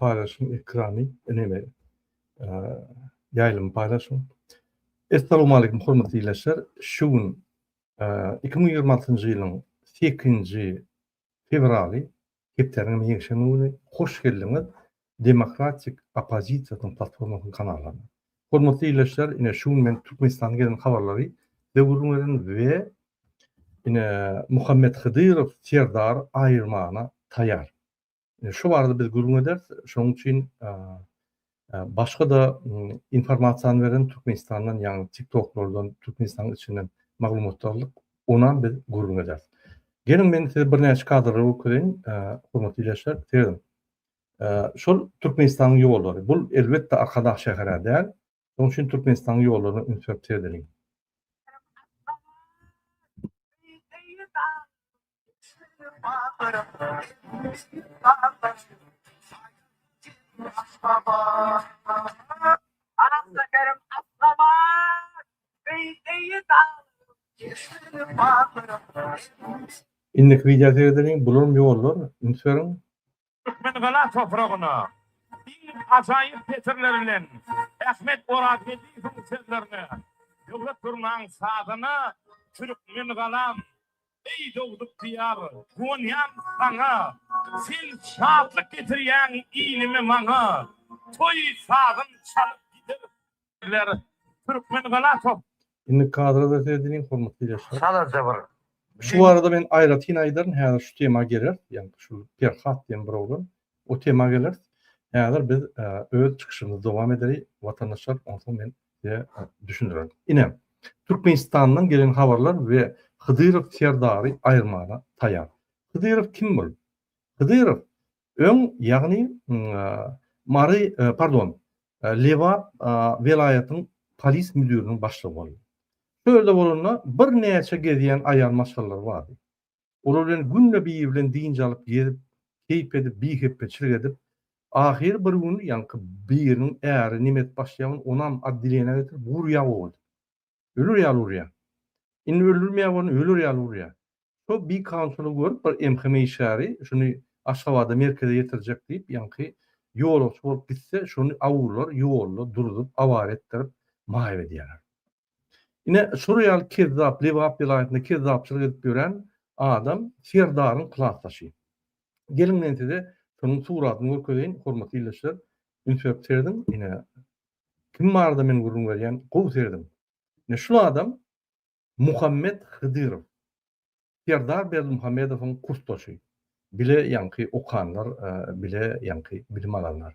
paýlaşyň ekrany neme ýaýlymy paýlaşyň. Essalamualeýkum hormatly ildeşler. Şu gün 2026-njy ýylyň 8-nji fewraly hepdäniň ýekşenbe güni hoş geldiňiz Demokratik oppozisiýasynyň platformasynyň kanalyna. Hormatly ildeşler, ine şu gün men Türkmenistandan gelen habarlary size gürrüň bererin we ine Muhammet Hydyrow Serdary aýyrmana taýar. Ine şu barada biz gürrüň ederis. Şonuň üçin başga-da informasiýany beren Türkmenistandan, ýagny TikToklardan, Türkmenistanyň içinden maglumatlar aldyk. Onam biz gürrüň ederis. Geliň men size birnäçe kadrlary görkezeýin, hormatly ildeşler, serediň. Şol Türkmenistanyň ýollary. Bul elbetde Arkadag şäher-ä däl. Şonuň üçin Türkmenistanyň ýollaryna üns berip seredeliň. Indiki wideo seredeliň. Bularam ýollar. Üns beriň. Türkmengala topragyna iň ajaýyp setirler bilen Ahmet Orazgeldiýewiň sözlerine, Döwlet Durnaň sazyna Türkmengalam, eý dogduk Diýar, guwanýan saňa, Sen şatlyk getirýäň ilime maňa, Toý sazyn çalyp gideris bizler Türkmengala top. Indi kadra da seredeliň hormatly ildeşler. Çalaja bir. Şu barada men aýratyn aýdaryn, häzir şu tema geleris, ýagny şu Perhat diýen bir oglan, o tema geleris. Häzir biz öz çykyşymyzy dowam edeli, watandaşlar, onsoň men size düşündirerin. Ine, Türkmenistandan gelen habarlar we Hydyrow Serdary aýyrmaga taýýar. Hydyrow kim bul? Hydyrow öň, ýagny Mary, pardon, Lebap welaýatynyň polis müdiriniň başlygy boldy. Şu ýerde bolanda birnäçe gezýän aýal maşgalalary bardy. Olar bilen günde biri bilen dynç alyp gezip, keýp edip, bihepbeçilik edip, ahyry bir gün ýaňky biriniň äri neme edip başlaýar, onam otdeleniýä getirip urýar gowy edip. Öler ýaly urýar. Indi öldürmeýär ony, öler ýaly urýar. Şo bikanunçylygy görüp bir MHM işgäri şuny Aşgabada merkeze ýetirjek diýip, ýaňky ýolagçy bolup gitse, şony awular ýolda durzup, awariýa etdirip, maýyp edýärler. Ine, şol ýaly kezzap, Lebap welaýatynda kezzapçylyk edip ýören adam Serdaryň klasdaşy. Geliň men size şonuň suratyny görkezeýin, hormatly ildeşler, üns berip serediň, ine, kim barada men gürrüň berýän, gowy serediň. Ine, şul adam Muhammet Hydyrow, Serdar Berdimuhamedowyň kursdaşy, bile ýaňky okanlar, bile ýaňky bilim alanlar.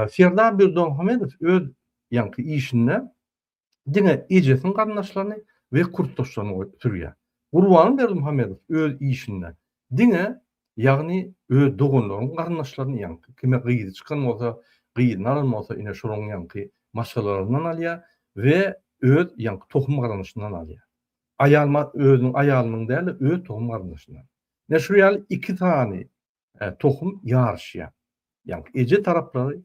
Serdar Berdimuhamedow öz ýaňky işinde diňe ejesiniň garyndaşlaryny we kursdaşlaryny sürýär. Gurbanguly Berdimuhamedow öz işinde diňe ýagny öz doganlarynyň garyndaşlaryny ýaňky kime gyzy çykan bolsa, gyzyny alan bolsa ine şolaryň ýaňky maşgalalaryndan alýar we öz ýaňky tohum garyndaşyndan alýar. Aýal özüniň aýalynyň däl-de öz tohum garyndaşyndan. Ine şu ýaly iki sany tohum ýaryşýar. Ýaňky eje taraplary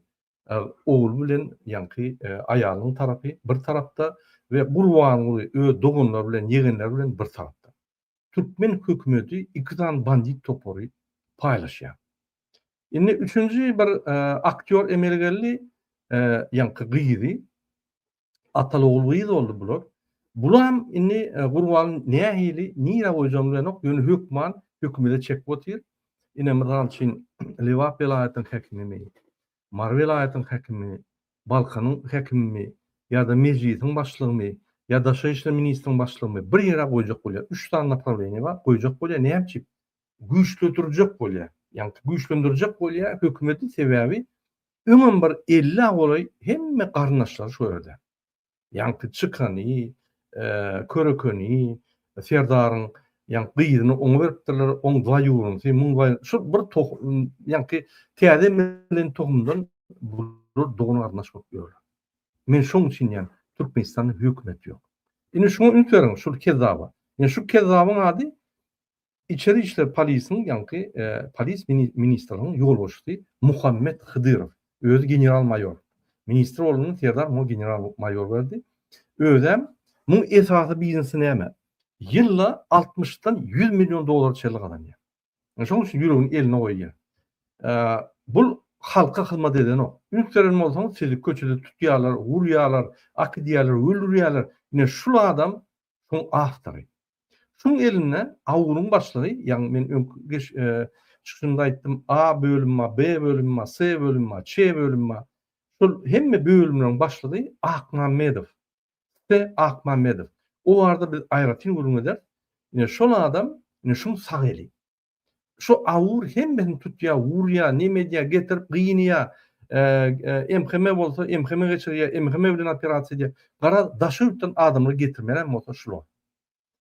ogul bilen ýaňky aýalynyň tarapy bir tarapda we Gurbanguly öz doganlary bilen ýegenleri bilen bir tarapda. Türkmen hökümeti iki sany bandit topary paýlaşýar. Indi üçünji bir aktýor emele geldi, ýaňky gyzy. Ataly-ogul gyz boldy bular. Bulam indi Gurban nähili, nirä goýjagyny bilenok, ýöne hökman hökümete çekip otyr. Ine, mysal üçin, Lebap welaýatynyň häkimimi, Mary welaýatynyň häkimimi, Balkanyň häkimimi ýa-da Mejlisiň başlygymy ýa Daşary işler ministriniň başlygymy bir ýere goýjak bolýar. Üç sany naprawleniýe bar, goýjak bolýar. Näme üçin? Güýçlendirjek bolýar. Ýagny güýçlendirjek bolýar hökümeti sebäbi öňem bir ellä golaý hemme garyndaşlary şo ýerde. Ýaňky çykany, körekeni, Serdaryň ýaňky gyzyny oňa beripdirler, oň dwaýurynysy, muň dwaýurynysy, şu bir tohum, ýaňky täze emelen tohumdan bular dogan-garyndaş bolup ýörler. Men şoň üçin diýýän, Türkmenistanda hökümet ýok. Indi şuňa üns beriň, şul kezzaba. Indi şu kezzabyň ady Içeri işler polisiniň ýaňky polis ministriniň ýolbaşçysy Muhammet Hydyrow. Özi general-maýor. Ministr bolanda Serdar muňa general-maýor berdi. Özem muň esasy biznesi näme? Ýylda altmyşdan 100 million dollara çenli gazanýar. Şonuň üçin ýüregini eline goýýar. Bul. halka hyzmat edenok. Üns beren bolsaňyz sizi köçede tutýarlar, urýarlar, akidýärler, öldürýärler. Ine şul adam şoň awtory. Şuň elinde AUR-yň başlygy, ýagny men öňki geç çykyşymda aýtdym, A bölümi bar, B bölümi bar, S bölümi bar, Ç bölümi bar. Şol hemme bölümleriň başlygy Akmammedow. S. Akmammedow. O barada biz aýratyn gürrüň ederis. Ine şol adam, ine şuň sag eli. Şu awur hemmesini tutýar, urýar, neme edýär, getirip gynaýar. MHM bolsa MHM geçirýär, MHM bilen operasiýa edýär. Garaz, daşary ýurtdan adamlary getirmelem bolsa şular.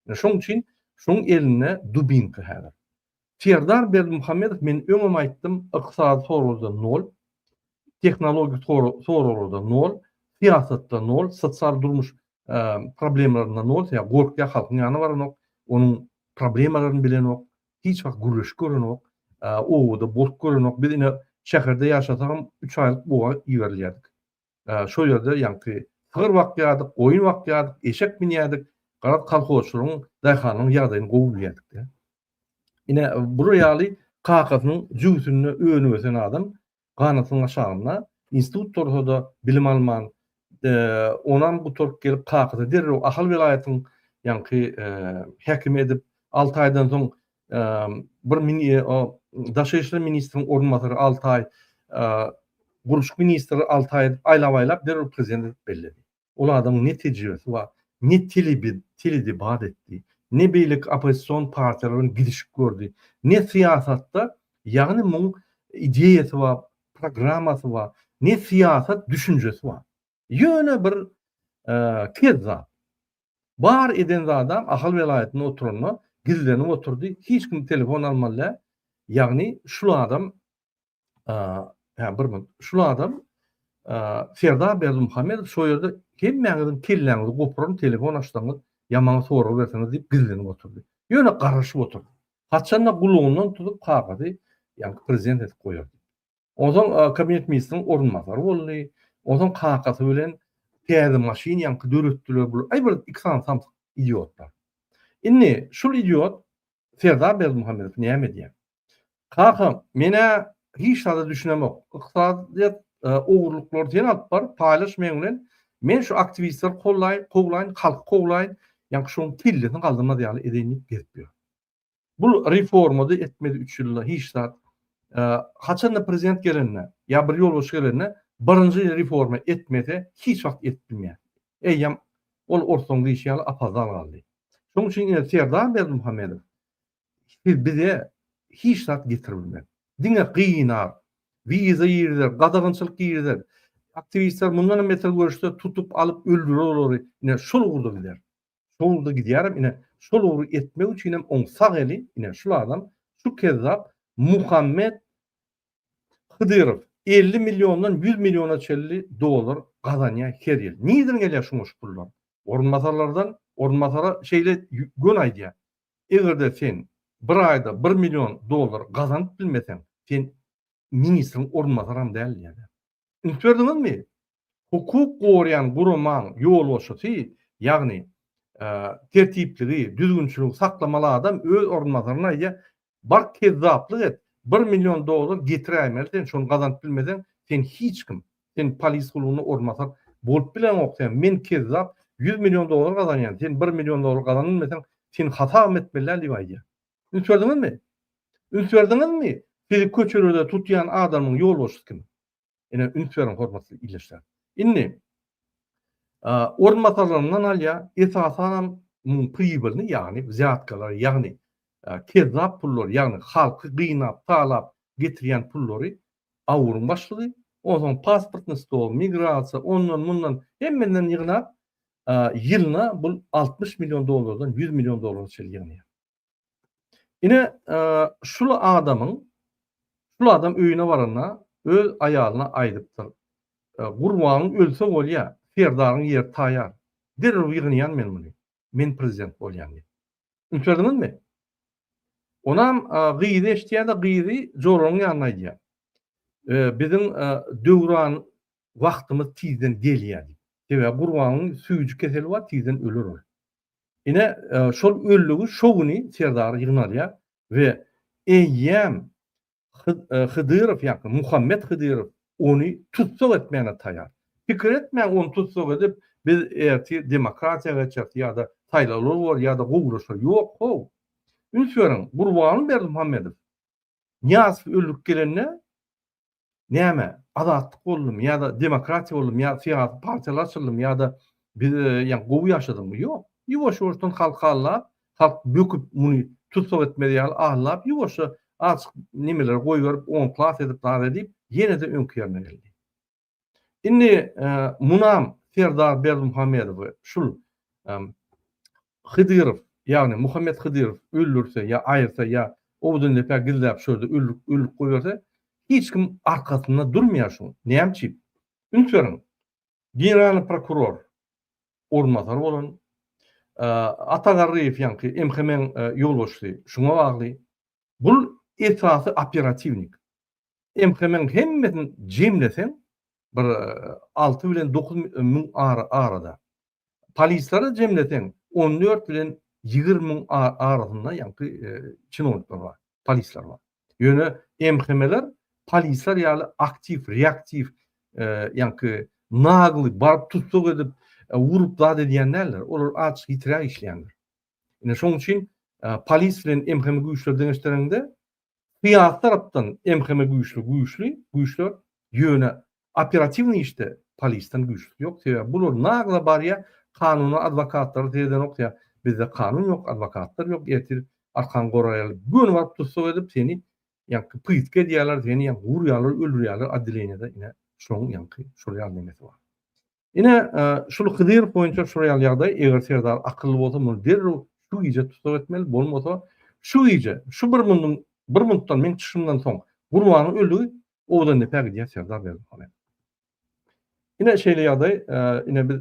Şoň üçin şoň elinde dubinka häzir. Serdar Berdimuhamedow men öňem aýtdym, ykdysady soraglarda nol, tehnologik soraglarda nol, syýasatda nol, sosial durmuş problemalarynda nol, sebäbi gorkýar halkyň ýanyna baranok, onuň problemalaryny bilenok, hiç wagt gürleşip görenok, obada bolup görenok. Biz ine şäherde ýaşasagam üç aýlyk oba iberilýärdik. Şol ýerde ýaňky sygyr bakýardyk, goýun bakýardyk, eşek münýärdik. Garaz kolhozçylaryň, daýhanlaryň ýagdaýyny gowy bilýärdik-de. Ine bular ýaly kakasynyň jübüsinde önüp ösen adam ganatynyň aşagynda institut gutarsada bilim alman, onam gutaryp gelip kakasy derrew Ahal welaýatyň ýaňky häkimi edip, alty aýdan soň bir daşary işler ministriniň orunbasary alty aý, gurluşyk ministri alty aý edip aýlap-aýlap derrew prezident edip belledi. Ol adamyň ne tejribesi bar, ne teledebat etdi, ne beýleki oppozision partiýalar bilen gidişip gördi, ne syýasatda, ýagny muň ideýasy bar, programmasy bar, ne syýasat düşünjesi bar. Ýöne bir kezzap. Bar eden zadam Ahal welaýatynda oturanda gizlenip oturdy, hiç kim telefon almaly däl. Ýagny şul adam hä bir minut, şul adam Serdar Berdimuhamedow şo ýerde hemmäňiziň kelläňizi gopararyn telefon açsaňyz ýa maňa sorag berseňiz diýip gizlenip oturdy. Ýöne garaşyp oturdy. Haçanda gulagyndan tutup kakasy ýaňky prezident edip goýar diýip. Onsoň kabinet ministriniň orunbasary boldy. Onsoň kakasy bilen täze maşyn ýaňky döretdiler bular. Aý bir iki sany samsyk idiotlar. Indi şul idiot Serdar Berdimuhamedow näme edýär? Kaka, men-ä hiç zada düşünemok. Ykdysadyýet ogurlyklary sen alyp bar, paýlaş meň bilen. Men şu aktiwistleri kollaýyn, kowlaýyn, halky kowlaýyn, ýaňky şoň kellesini galdyrmaz ýaly edeýin diýip gezip ýör. Bul reformada etmedi üç ýylda hiç zat. Haçanda prezident gelende ýa bir ýolbaşçy gelende birinji reforma etmese hiç wagt edip bilmeýär. Eýýäm ol orslaryň diýşi ýaly apazdal galdy. Şonuň üçin ine Serdar Berdimuhamedow siz bize hiç zat getirip bilmez. Diňe gynar, wiza girizer, gadagançylyk girizer. Aktiwistler mundan hem beter görüşse tutup alyp öldürer olary. Ine şol ugurda gider. Şol ugurda gidýärem ine şol ugry etmek üçin hem oň sag eli ine şul adam şu kezzap Muhammet Hydyrow 50 milliondan 100 milliona çenli dollar gazanýar her ýyl. Nirden gelýär şuňa şu pullar? Orunbasarlardan orunbasara şeýle göni aýdýar. Eger-de sen bir aýda bir million dollar gazanyp bilmeseň, sen ministriň orunbasaram däl diýýär. Üns berdiňizmi? Hukuk goraýan guramaň ýolbaşçysy, ýagny tertipligi, düzgünçiligi saklamaly adam öz orunbasaryna aýdýar, Bar kezzaplyk et, bir million dollar getiräýmeli sen, şony gazanyp bilmeseň, sen hiç kim, sen polis gullugyna orunbasar bolup bileňok sen, men kezzap 100 million dollar gazanýan, sen bir million dollar gazanyp bilmeseň, seni hasabam etmeli däl diýip aýdýar. Üns berdiňizmi? Üns berdiňizmi? Sizi köçelerde tutýan adamyň ýolbaşçysy kim? Ine üns beriň hormatly ildeşler. Indi orunbasarlaryndan alýar, esasanam muň pribylny, ýagny wzýatkalary, ýagny kezzap pullary, ýagny halky gynap, talap getirýän pullary AUR-yň başlygy, onsoň pasportny stol, migrasiýa, ondan mundan hemmesinden ýygnap, ýylyna bul 60 million dollardan 100 million dollara çenli ýygnaýar. Ine, şul adamyň, şul adam öýüne baranda öz aýalyna aýdypdyr. Gurbanyň ölse bolýa, Serdaryň ýeri taýar. Derrew ýygnaýan men muny. Men prezident bolýan diýip. Üns berdiňizmi? Onam gyzy eşidýär-de, gyzy joranyň ýanyna aýdýar. Biziň döwran wagtymyz tizden gelýär diýip. Sebäbi Gurbanyň süýji keseli bar, tizden öler ol. Ine, şol öllügi şo güni Serdar ýygnalýar we eýýäm. Hydyrow ýa-da Muhammet Hydyrow ony tussag etmäne taýar. Pikir etmäň ony tussag edip biz ertir demokratiýa geçeris ýa-da saýlawlar bolar ýa-da gowulaşar. Ýok how. Üns beriň, Gurbanguly Berdimuhamedow Nyýazowy öldürip gelende näme azatlyk boldumy ýa-da demokratiýa boldumy ýa syýasy partiýalar açyldymy ýa-da biz ýa gowy ýaşadyňmy? Ýok. Ýuwaş-ýuwaşdan halky aldap, halk böküp muny tussag etmez ýaly aldap ýuwaşja azjyk nemeleri goýberip on klas edip zat edip ýene-de öňki ýerine geldi. Indi munam Serdar Berdimuhamedowy şul Hydyrow, ýagny Muhammet Hydyrow öldürse ýa aýyrsa ýa Owadandepä gizläp şo ýerde öldürip öldürip goýberse hiç kim arkasynda durmaýar şuň. Näme üçin? Üns beriň. Generalnyý prokuror orunbasary bolan Ata Garryýew ýaňky MHM-iň ýolbaşçysy şuňa bagly. Bul esasy operatiwnik. MHM-iň hemmesini jemleseň bir 6 bilen 9 müň arada. Polislere jemleseň 14 bilen 20 müň arasynda ýaňky çinownikler bar, polisler bar. Ýöne MHM-ler polisler ýaly aktiw, reaktiw, ýaňky nagly baryp tussag edip, urup zat edýän däldir. Olar azajyk ýitiräk işleýändir. Ine şonuň üçin polis bilen MHM güýçleri deňeşdireňde Syýasy tarapdan MHM güýçli güýçli güýçler ýöne operatiwnyý işde polisden güýçlüsi ýok sebäbi bular nagla barýa kanuna adwokatlara seredenok ýa bizde kanun ýok adwokatlar ýok ertir arkaňy goraýaly göni baryp tussag edip seni ýaňky pytga edýäler seni ýaňky urýalar öldürýäler otdeleniýada ine şoň ýaňky şol ýaly nemesi bar. Ine, şul Hydyrow boýunça şul ýaly ýagdaý, eger Serdar akylly bolsa muny derrew şu gije tussag etmeli, bolmasa şu gije, şu bir munduň, bir muntdan meň çykyşymdan soň Gurbanyň öldügi Owadandepä gidýär Serdar Berdimuhamedow. Ine şeýle ýagdaý, ine biz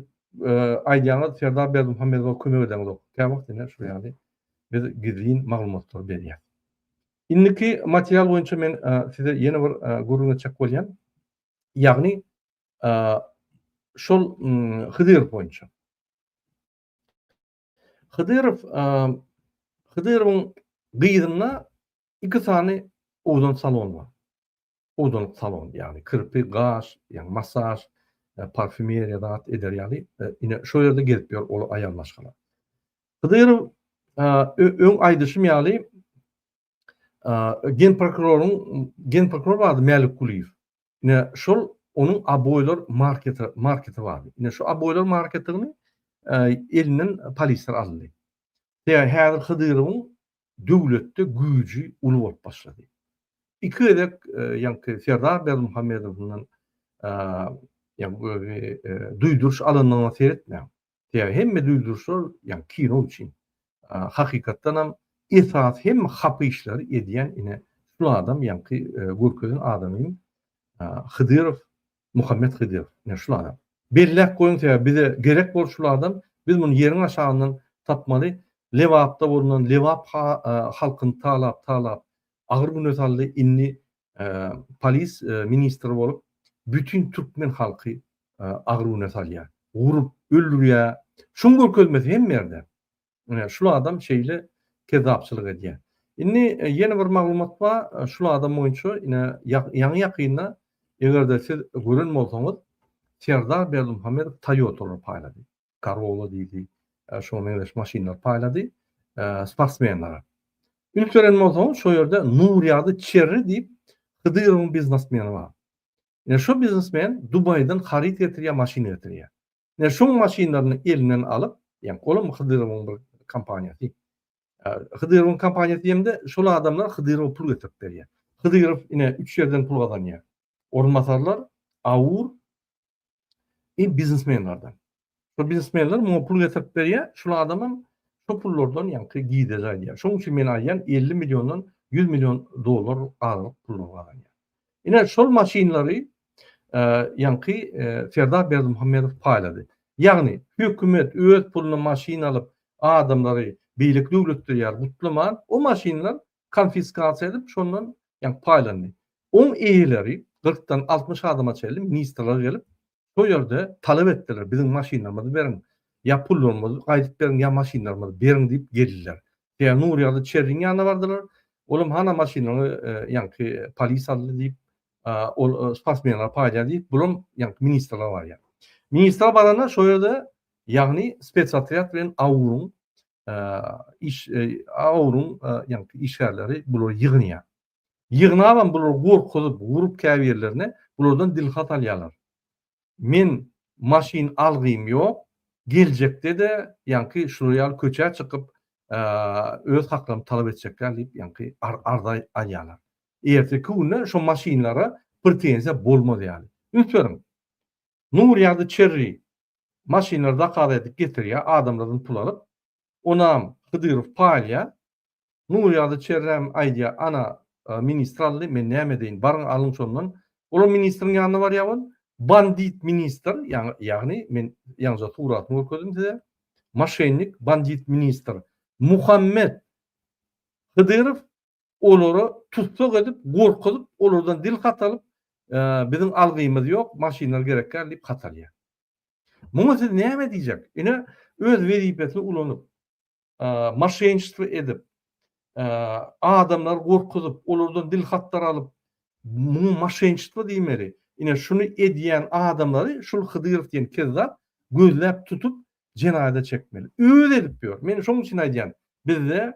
aýdýaňyz Serdar Berdimuhamedowa kömek edeňizok. Käwagt ine şul ýaly biz gizlin maglumatlary berýäs. Indiki material boýunça men size ýene bir gürrüň etjek bolýan. Ýagny şol Hydyrow boýunça. Hydyrow Hydyrowyň gyzynda iki sany owdan salon bar. Owdanlyk salon, ýagny kirpi, gaş, ýagny massaž, parfýumeriýa zat eder ýaly, ine şo ýerde gezip ýör ol aýal maşgala. Hydyrow öň aýdyşym ýaly genprokuroryň genprokuror bardy Mälik Kulyýew. Ine şol onuň aboýlar marketi marketi bardy. Ine şu aboýlar marketigini elinden polisler aldy. Sebäbi häzir Hydyrowyň döwletde güýji uly bolup başlady. Iki gezek ýaňky Serdar Berdimuhamedowdan ýaňky duýduryş alandygyna seretmäň. Sebäbi hemme duýduryşlar ýaňky kino üçin. Hakykatdan hem esasy hemme hapa işleri edýän ine şul adam ýaňky görkezen adamym Hydyrow Muhammet Hydyrow ine şul adam. Belläp goýuň sebäbi bize gerek bor şul adam biz muny ýeriň aşagyndan tapmaly Lebapda bolnan Lebap halkyny talap talap agyr güne saldy indi polis ministri bolup bütin türkmen halky agyr güne salýar. Urup öldürýär. Şuň görkezmesi hemme ýerde. Ine, şul adam şeýle kezzapçylyk edýär. Indi ýene bir maglumat bar, şul adam boýunça ine ýaňy-ýakynda eger-de siz gören bolsaňyz, Serdar Berdimuhamedow Toýotalary paýlady. Corolla diýdi, şoňa meňzeş maşynlary paýlady sportsmenlere. Üns beren bolsaňyz, şo ýerde Nurýagdy Çerri diýip Hydyrowyň biznesmeni bar. Ine şo biznesmen Dubaýdan haryt getirýär, maşyn getirýär. Ine şoň maşynlaryny elinden alyp, ýagny olam Hydyrowyň bir kompaniýasy. Hydyrowyň kompaniýasy diýemde, şol adamlar Hydyrowa pul getirip berýär. Hydyrow ine üç ýerden pul gazanýar. Orunbasarlar, AUR i biznesmenlerden. Şol biznesmenler muňa pul getirip berýär, şol adamam şo pullardan ýaňky girdeji aýdýar. Şoň üçin men aýdýan 50 milliondan 100 million dollar aralyk pullar gazanýar. Ine şol maşynlary ýaňky Serdar Berdimuhamedow paýlady. Ýagny hökümet öz puluna maşyn alyp adamlary beýleki döwletde ýaly gutlaman o maşynlar konfiskasiýa edip şondan ýaňky paýlandy. Oň eýeleri kyrkdan 60 adama çenli ministrler gelip şo ýerde talap etdiler biziň maşynlarymyzy beriň ýa pullarymyzy gaýdyp beriň ýa maşynlarymyzy beriň diýip geldiler. Ýa Nurýagdy Çerriň ýanyna bardylar. Olam hana maşynyňy ýaňky polis aldy diýip, ol sportsmenler paýlaýar diýip, bulam ýaňky ministrler barýar. Ministr baranda şo ýerde ýagny spetsotrýad bilen AUR-yň iş AUR-yň ýaňky işgärleri bulary ýygnaýar. Ýygnabam bulary gorkuzyp, urup käbirlerine bulardan dilhat alýarlar. Men maşyn algym ýok, geljekde-de ýaňky şular ýaly köçä çykyp öz haklarymy talap etjekler diýip ýaňky arza alýarlar. Erteki günde şo maşynlara pretenziýa bolmaz ýaly. Üns beriň. Nurýagdy Çerri maşynlary zakaz edip getirýär, adamlardan pul alyp. Onam Hydyrow paýlaýar. Nurýagdy Çerräm aýdýar, ana, ministr aldy, men näme edeýin, baryň alyň şondan. Olam ministriň ýanyna barýar ol. Bandit ministr, ýagny men ýaňyja suratyny görkezdim size. Moşennik, bandit ministr Muhammet Hydyrow olary tussag edip, gorkuzyp, olardan dil hat alyp, biziň algymyz ýok, maşynlar gerek däl diýip hat alýar. Muňa siz näme diýjek? Ine, öz wezipesini ulanyp, moşenniçestvo edip, adamlary gorkuzyp, olardan dil hatlar alyp, muňa moşenniçestvo diýmeli. Ine, şuny edýän adamlary şul Hydyrow diýen kezzap gözläp tutup, jenaýata çekmeli. Özi edip ýör. Men şonuň üçin aýdýan, bizde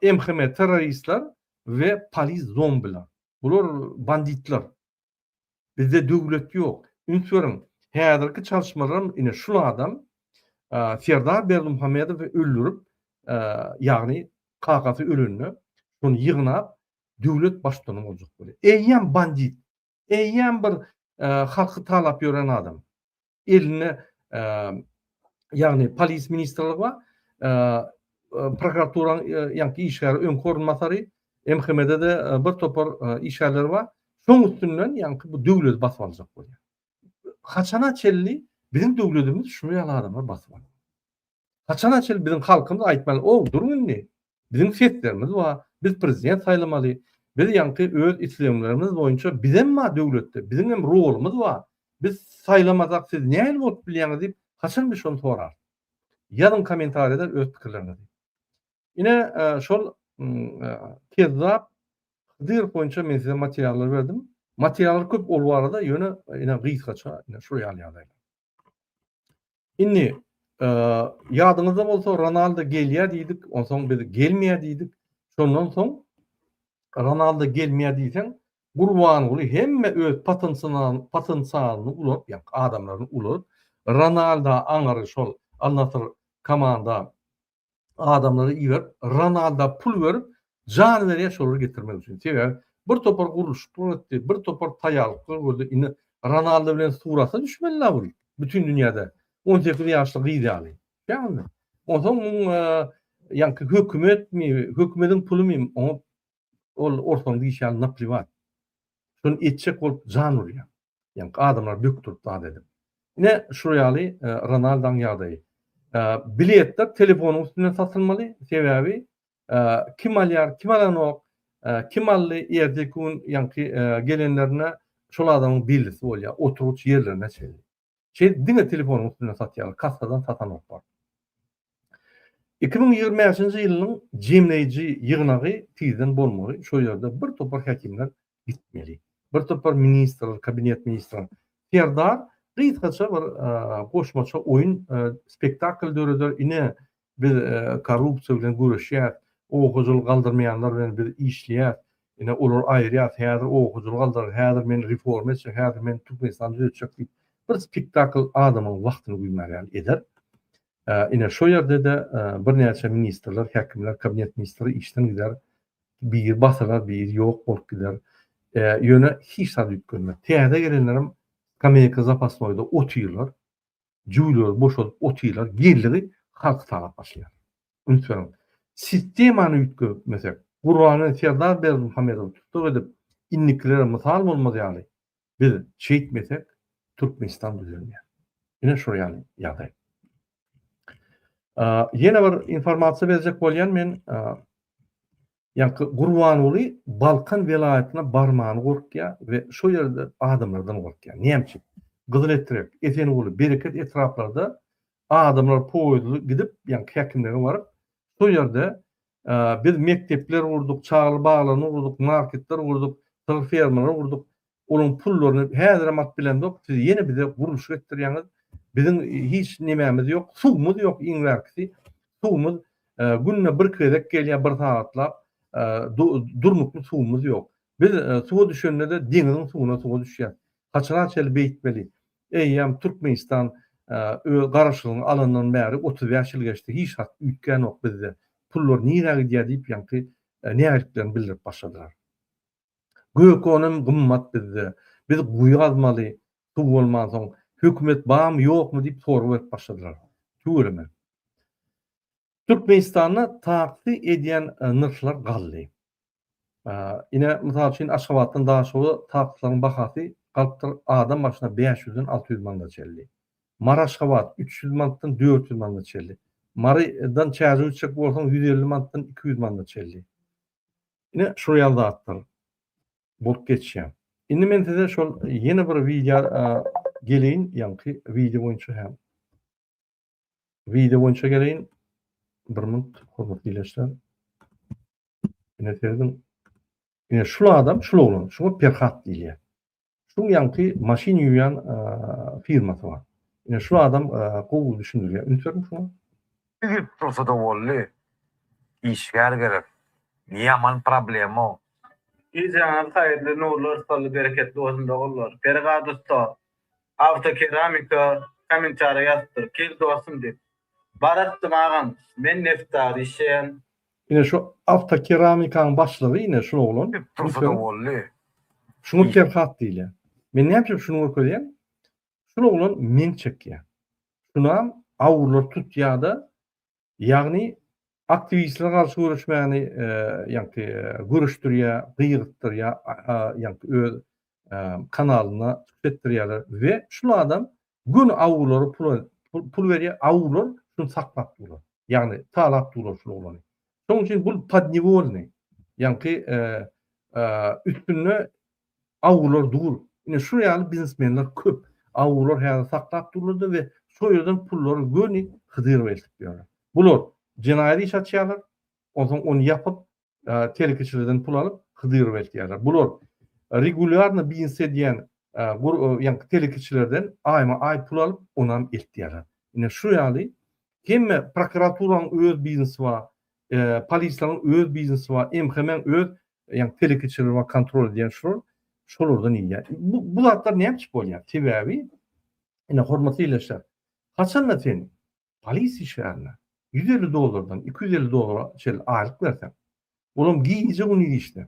MHM terroristler we polis zombiler. Bular banditler. Bizde döwlet ýok. Üns beriň, häzirki çalyşmalaram ine şul adam Serdar Berdimuhamedowy öldürip, ýagny kakasy ölende şony ýygnap döwlet baştutany boljak bolýar. Eýýäm bandit. Eýýäm bir halky talap ýören adam. Elinde ýagny polis ministrligi bar, prokuraturanyň ýaňky işgäri öňki orunbasary, MHM-de-de bir topar işgärleri bar. Şoň üstünden ýaňky bu döwleti basyp aljak bolýar. Haçana çenli biziň döwletimiz şular ýaly adamlar basyp alar? Haçana çenli biziň halkymyz aýtmaly, ow, duruň indi, biziň seslerimiz bar, biz prezident saýlamaly, biz ýaňky öz isleglerimiz boýunça bizem bar döwletde, biziň hem rolumyz bar, biz saýlamasak siz nähili bolup bilýäňiz diýip, haçan biz şony sorarys? Ýazyň kommentariýada öz pikirleriňizi. Ine, şol kezzap Hydyrow boýunça men size materiallar berdim. Materiallar köp ol barada, ýöne ine gysgaça ine şul ýaly ýagdaýlar. Indi ýadyňyzda bolsa Ronaldo gelýär diýdik, onsoň biz gelmeýär diýdik. Şondan soň Ronaldo gelmeýär diýseň, Gurbanguly hemme öz potensialyny ulanyp, ýa adamlaryny ulanyp, Ronaldo aňyry şol Al Nassr komanda adamlary iberip, Ronalda pul berip, jan berýär şolary getirmek üçin. Sebäbi bir topar gurluşyklar etdi, bir topar taýýarlyklar gördi. Indi Ronaldo bilen surata düşmeli-la bul bütin dünýäde. 18 ýaşly gyz ýaly. Ýagny, onsoň muň ýaňky hökümetmi, hökümediň pulumy oňa ol ortaň diýşi ýaly napliwat. Şony etjek bolup jan urýar. Ýaňky adamlar bökdürip zat edip. Ine şu ýaly Ronaldoň ýagdaýy. Biletler telefonyň üstünden satylmaly, sebäbi kim alýar, kim alanok, kim aldy, erteki gün ýaňky gelenlerinde şol adamyň bellisi bolýar, oturgyç ýerlerine çenli. Şeýdip diňe telefonyň üstünden satýarlar, kassadan satanoklar. 2025-nji ýylynyň jemleýji ýygnagy tizden bolmaly, şol ýerde bir topar häkimler gitmeli. Bir topar ministrler, kabinet ministrler. Serdar gysgaça bir goşmaça oýun, spektakl döreder, ine biz korrupsiýa bilen göreşýäs, oba hojalyk galdyrmaýanlar bilen biz işleýäs, ine olary aýyrýas, häzir oba hojalyk galdyrar, häzir men reforma etjek, häzir men Türkmenistany düzetjek diýip, bir spektakl adamyň wagtyny güýmär ýaly eder. Ine şo ýerde-de birnäçe ministrler, häkimler, kabinet ministri işden gider, biri basylar, biri ýok bolup gider. Ýöne hiç zat üýtgelmez. Täze gelenlerem skameýka zapasnoýda otyrlar. Jübüleri boşadyp otyrlar, geldigi halky talap başlaýar. Üns beriň. Sistemany üýtgetmesek, Gurbanguly Serdar Berdimuhamedowy tussag edip, indikilere mysal bolmaz ýaly, biz şeýtmesek, Türkmenistan düzelmeýär. Ine şol ýaly ýagdaý. Ýene bir informasiýa berjek bolýan men. Ýaňky Gurbanguly Balkan welaýatyna barmany gorkýar we şo ýerde adamlardan gorkýar. Näme üçin? Gyzyletrek, Esenguly, Bereket etraplarda adamlar poýezdli gidip, ýaňky häkimlige baryp, şo ýerde Biz mekdepler gurduk, çagalar baglaryny gurduk, marketler gurduk, sygyr fermalary gurduk. Olaryň pullaryny häzirem alyp bilemzok, siz ýene bize gurluşyk etdirýäňiz. Biziň hiç nemämiz ýok, suwumyz ýok iň bärkisi. Suwumyz günde bir gezek gelýär bir sagatlap, durnukly suwumyz ýok. Biz suwa düşende-de deňiziň suwuna suwa düşýäs. Haçana çenli beýtmeli? Eýýäm Türkmenistan öz garaşsyzlygyny alandan bäri 35 ýyl geçdi, hiç zat üýtgänok bizde. Pullar nirä gidýär diýip ýaňky nägiliklerini bildirip başladylar. Gök onam gymmat bizde. Biz guýy gazmaly, suw bolmansoň, hökümet barmy ýokmy diýip sorag berip başladylar. Tüweleme. Türkmenistanda taksi edýän nyrhlar galdy. Ine, mysal üçin, Aşgabatdan Daşoguza taksileriň bahasy galypdyr adam başyna 500-den 600 manada çenli. Mary-Aşgabat 300 manatdan 400 manada çenli. Marydan Çärjewe gitjek bolsaň 150 manatdan 200 manada çenli. Ine, şol ýaly zatlar bolup geçýär. Indi men size şol ýene bir wideo geleýin, ýaňky wideo boýunça hem. Wideo boýunça geleýin. Bir minut, hormatly ildeşler. Ine serediň. Ine şul adam, şul oglan, şuňa Perhat diýilýär. Şuň ýaňky maşyn ýuwýan firmasy bar. Ine şul adam gowy düşündirýär. Üns beriň şuňa. Gelip dursa-da boldy. Işgär gerek. Ýaman problema. Gijäňiz haýyrly nurly yrsgally bereketli bolsun doganlar. Perhat ussa Awtokeramika kommentariýa ýazypdyr gel dostum diýip. Baratdym agam men Nebitdagda işleýän. Ine şu awtokeramikanyň başlygy ine şul oglan. Dursa-da boldy. Şuňa Perhat diýilýär. Men näme üçin şuny görkezýän? Şul oglan meň çekýär. Şunam awurlar tutýada Ýagny aktiwistlere garşy göreşmäni ýaňky göreşdirýär, gygyrtdyrýar, ýaňky öz kanalynda çykyş etdirýärler we şul adam göni awulara pul pul berýär, awular şuny saklap durlar. Ýagny talap durlar şul oglany. Şonuň üçin bul podnewolnyý, ýaňky üstünde Awular dur. Ine şu ýaly biznesmenler köp. Awular häzir saklap durlar-da we şo ýerden pullary göni Hydyrowa eltip berýärler. Bular jenaýat iş açýarlar, onsoň ony ýapyp, telekeçilerden pul alyp Hydyrowa eltýärler. Bular regulýarno biznes edýän ýaňky telekeçilerden aýma-aý pul alyp, onam eltýärler. Ine şu ýaly hemme prokuraturanyň öz biznesi bar, polisleriň öz biznesi bar, MHM-iň öz Ýagny telekeçiler bar kontrol edýän şular, şolardan iýýär. Bu, bu zatlar näme üçin bolýar? Sebäbi ine hormatly ildeşler, haçanda sen polis işgärine 150 dollardan 250 dollara çenli aýlyk berseň, olam gije gündiz işde.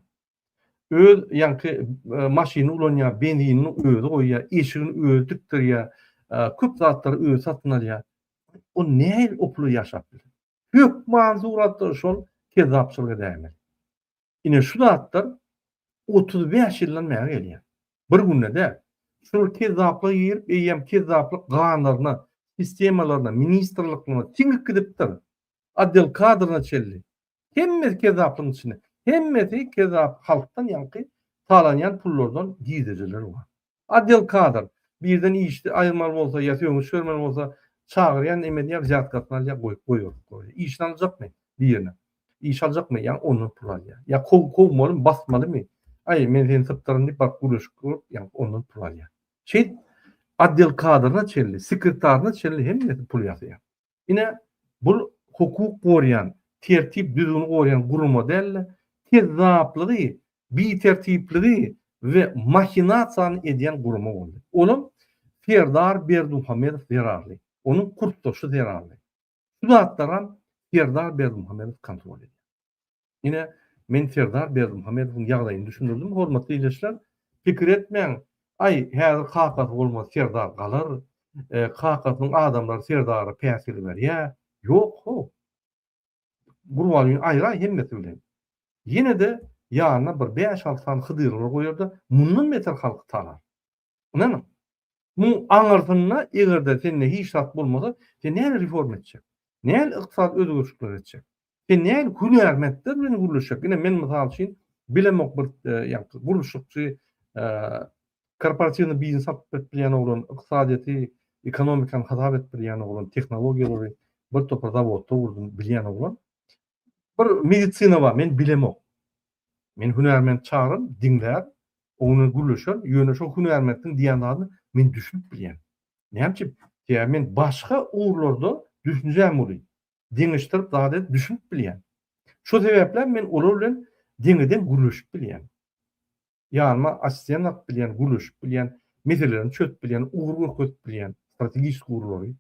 Öz ýaňky e, maşynyny ulanýar, benzinini özi goýýar, eşigini özi dikdirýär, e, köp zatlary özi satyn alýar. O nähili o pula ýaşap biler? Hökman suratda şol kezzapçylyk edäýmeli. Ine şu zatlar 35 ýyldan bäri gelýär. Bir günde däl. Şol kezzaplyga girip, eýýäm kezzaplyk ganlaryna, sistemalaryna, ministrliklerine siňip gidipdir. Otdel kadryna çenli. Hemmesi kezzaplygyň içinde. Hemmesi kezzap halkdan ýaňky talanýan pullardan girdejileri bar. Otdel kadr. Birden işdi aýyrmaly bolsa ýa sögünç bermeli bolsa çagyrýan neme edýär wzýatkasyny alýar goýup goýberip goýýar. Işini aljakmy birine? Iş aljakmy ýa ondan pul alýar. Ýa kow kowmalymy basmalymy? Aý men seni sypdyryn diýip baryp gürleşik gurup ýa ondan pul alýar. Şeýdip otdel kadryna çenli sekretaryna çenli hemmesi pul ýasaýar. Ine, bul hukuk gorýan, tertip-düzgüni gorýan gurama däl-de, kezzaplygy, bitertipligi we mahinasiýany edýän gurama boldy. Olam Serdar Berdimuhamedow zerarly, onuň kursdaşy zerarly. Şu zatlaram Serdar Berdimuhamedow kontrol edýär. Ine, men Serdar Berdimuhamedowyň ýagdaýyny düşündirdim, hormatly ildeşler. Pikir etmäň, aý, häzir kakasy bolmasa Serdar galar, kakasynyň adamlary Serdara päsgel berýär. Ýok, how. Gurbangulyny aýraý hemmesi bilen. Ýene-de ýanyna bir bäş-alty sany hydyrlar goýar-da, mundan beter halky talar. Ynanyň. Muň aňyrsynda eger-de sende hiç zat bolmasa, sen nähili reforma etjek? Nähili ykdysady özgerişlikler etjek? Sen nähili hünärmentler bilen gürleşjek? Ine men mysal üçin bilemok bir ýaňky gurluşykçy, korporatiwnyý biznes alyp berip bilýän oglan, ykdysadyýeti, ekonomikany hasap edip bilýän oglan, tehnologiýalary bir topar zawodda gurdum bilýän oglan. Bir medisina bar, men bilemok. Men hünärment çagyraryn, diňlär, oň bilen gürleşerin, ýöne şo hünärmentiň diýýän zadyna men düşünip bilýän. Näme üçin? Sebäbi men başga ugurlarda düşünjäm uly. Deňeşdirip zat edip düşünip bilýän. Şo sebäplem men olar bilen deňe-deň gürleşip bilýän. Ýanyma assistent alyp bilýän, gürleşip bilýän, meselelerini çözüp bilýän, ugur görkezip bilýän, strategik ugurlary.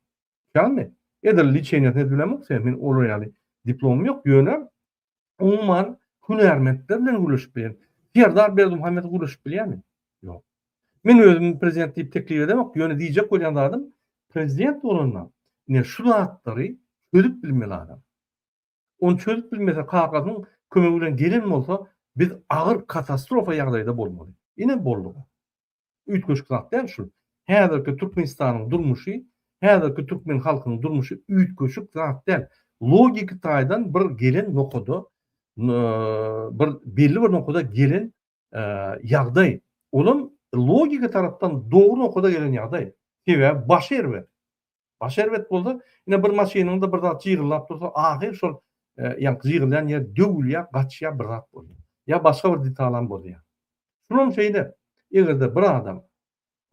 Ýagny, edil liçeniýasyny edip bilemok, sebäbi men olar ýaly diplomym ýok, ýöne umuman hünärmentler bilen gürleşip bilýän. Serdar Berdimuhamedow gürleşip bilýärmi? Ýok. Men özümi prezident diýip teklip edemok, ýöne diýjek bolýan zadym, prezident bolanda ine şu zatlary çözüp bilmeli adam. Ony çözüp bilmese, kakasynyň kömegi bilen gelen bolsa, biz agyr katastrofa ýagdaýda bolmaly. Ine boldugy. Üýtgeşik zat däl şul. Häzirki Türkmenistanyň durmuşy, häzirki türkmen halkynyň durmuşy üýtgeşik zat däl. Logiki taýdan bir gelen nokada, bir belli bir nokada gelen ýagdaý. Olam logika tarapdan dogry nokada gelen ýagdaý. Sebäbi başy erbet. Başy erbet bolsa, ine bir maşynyňda bir zat jygyllap dursa, ahyr şol ýaňky jygylýan ýer döwülýär, gaçýar, bir zat bolýar. Ýa başga bir detalam bolýar. Şulam şeýle, eger-de bir adam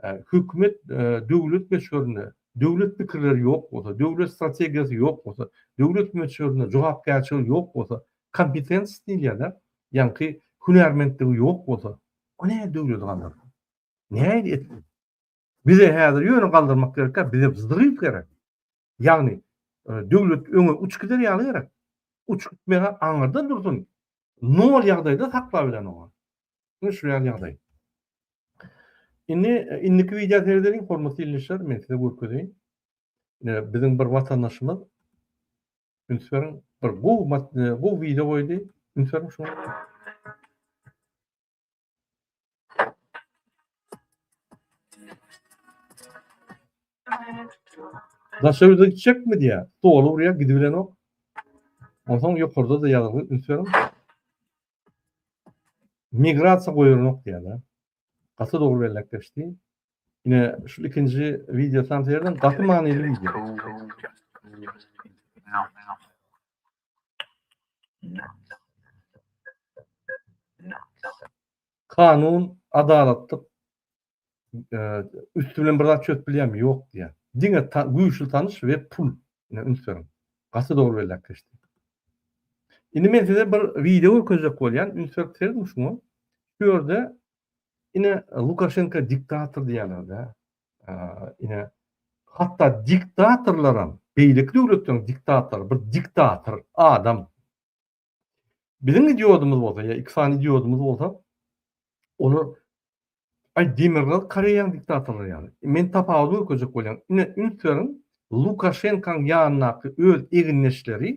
hökümet, döwlet möçberinde döwlet pikirleri ýok bolsa, döwlet strategiýasy ýok bolsa, döwlet möçberinde jogapkärçiligi ýok bolsa, kompetens diýilýär-de, ýaňky hünärmentligi ýok bolsa, o nähili döwleti galdyrsyn? Nähili etsin? Bize häzir ýöne galdyrmak gerek däl, bize wzryw gerek. Ýagny döwlet öňe uçup gider ýaly gerek. Uçup gitmegi aňyrda dursun, nol ýagdaýda saklabilenok. Ine şu ýaly ýagdaý. Indi indiki wideo seredeliň, hormatly ildeşler, men size görkezeýin. Ine biziň bir watandaşymyz üns beriň, bir gowy gowy wideo goýdy. Üns beriň şuňa. Daşary ýurda gitjekmi diýýär. Stola urýar, gidibilenok. Onsoň ýokarda-da ýazylgy, üns beriň. Migrasiýa goýaranok diýýär-de. Gaty dogry belläp geçdi. Ine, şu ikinji wideosam seredin, gaty manyly wideo. Kanun, adalatlyk üsti bilen bir zat çözüp bilýärmi? Ýok diýýär. Diňe güýçli tanyş we pul. Ine üns beriň. Gaty dogry belläp geçdi. Indi men size bir wideo görkezjek bolýan. Üns berip serediň şuňa. Şu ýerde ine Lukaşenko diktator diýýärler-dä. Ine hatda diktatorlaram, beýleki döwletleriň diktatory bir diktator adam. Biziň idiodymyz bolsa, ýa iki sany idiodymyz bolsa, olar aý Demirgazyk Koreýanyň diktatorlary ýaly. Men tapawudy görkezjek bolýan. Ine üns beriň, Lukaşenkaň ýanyndaky öz egindeşleri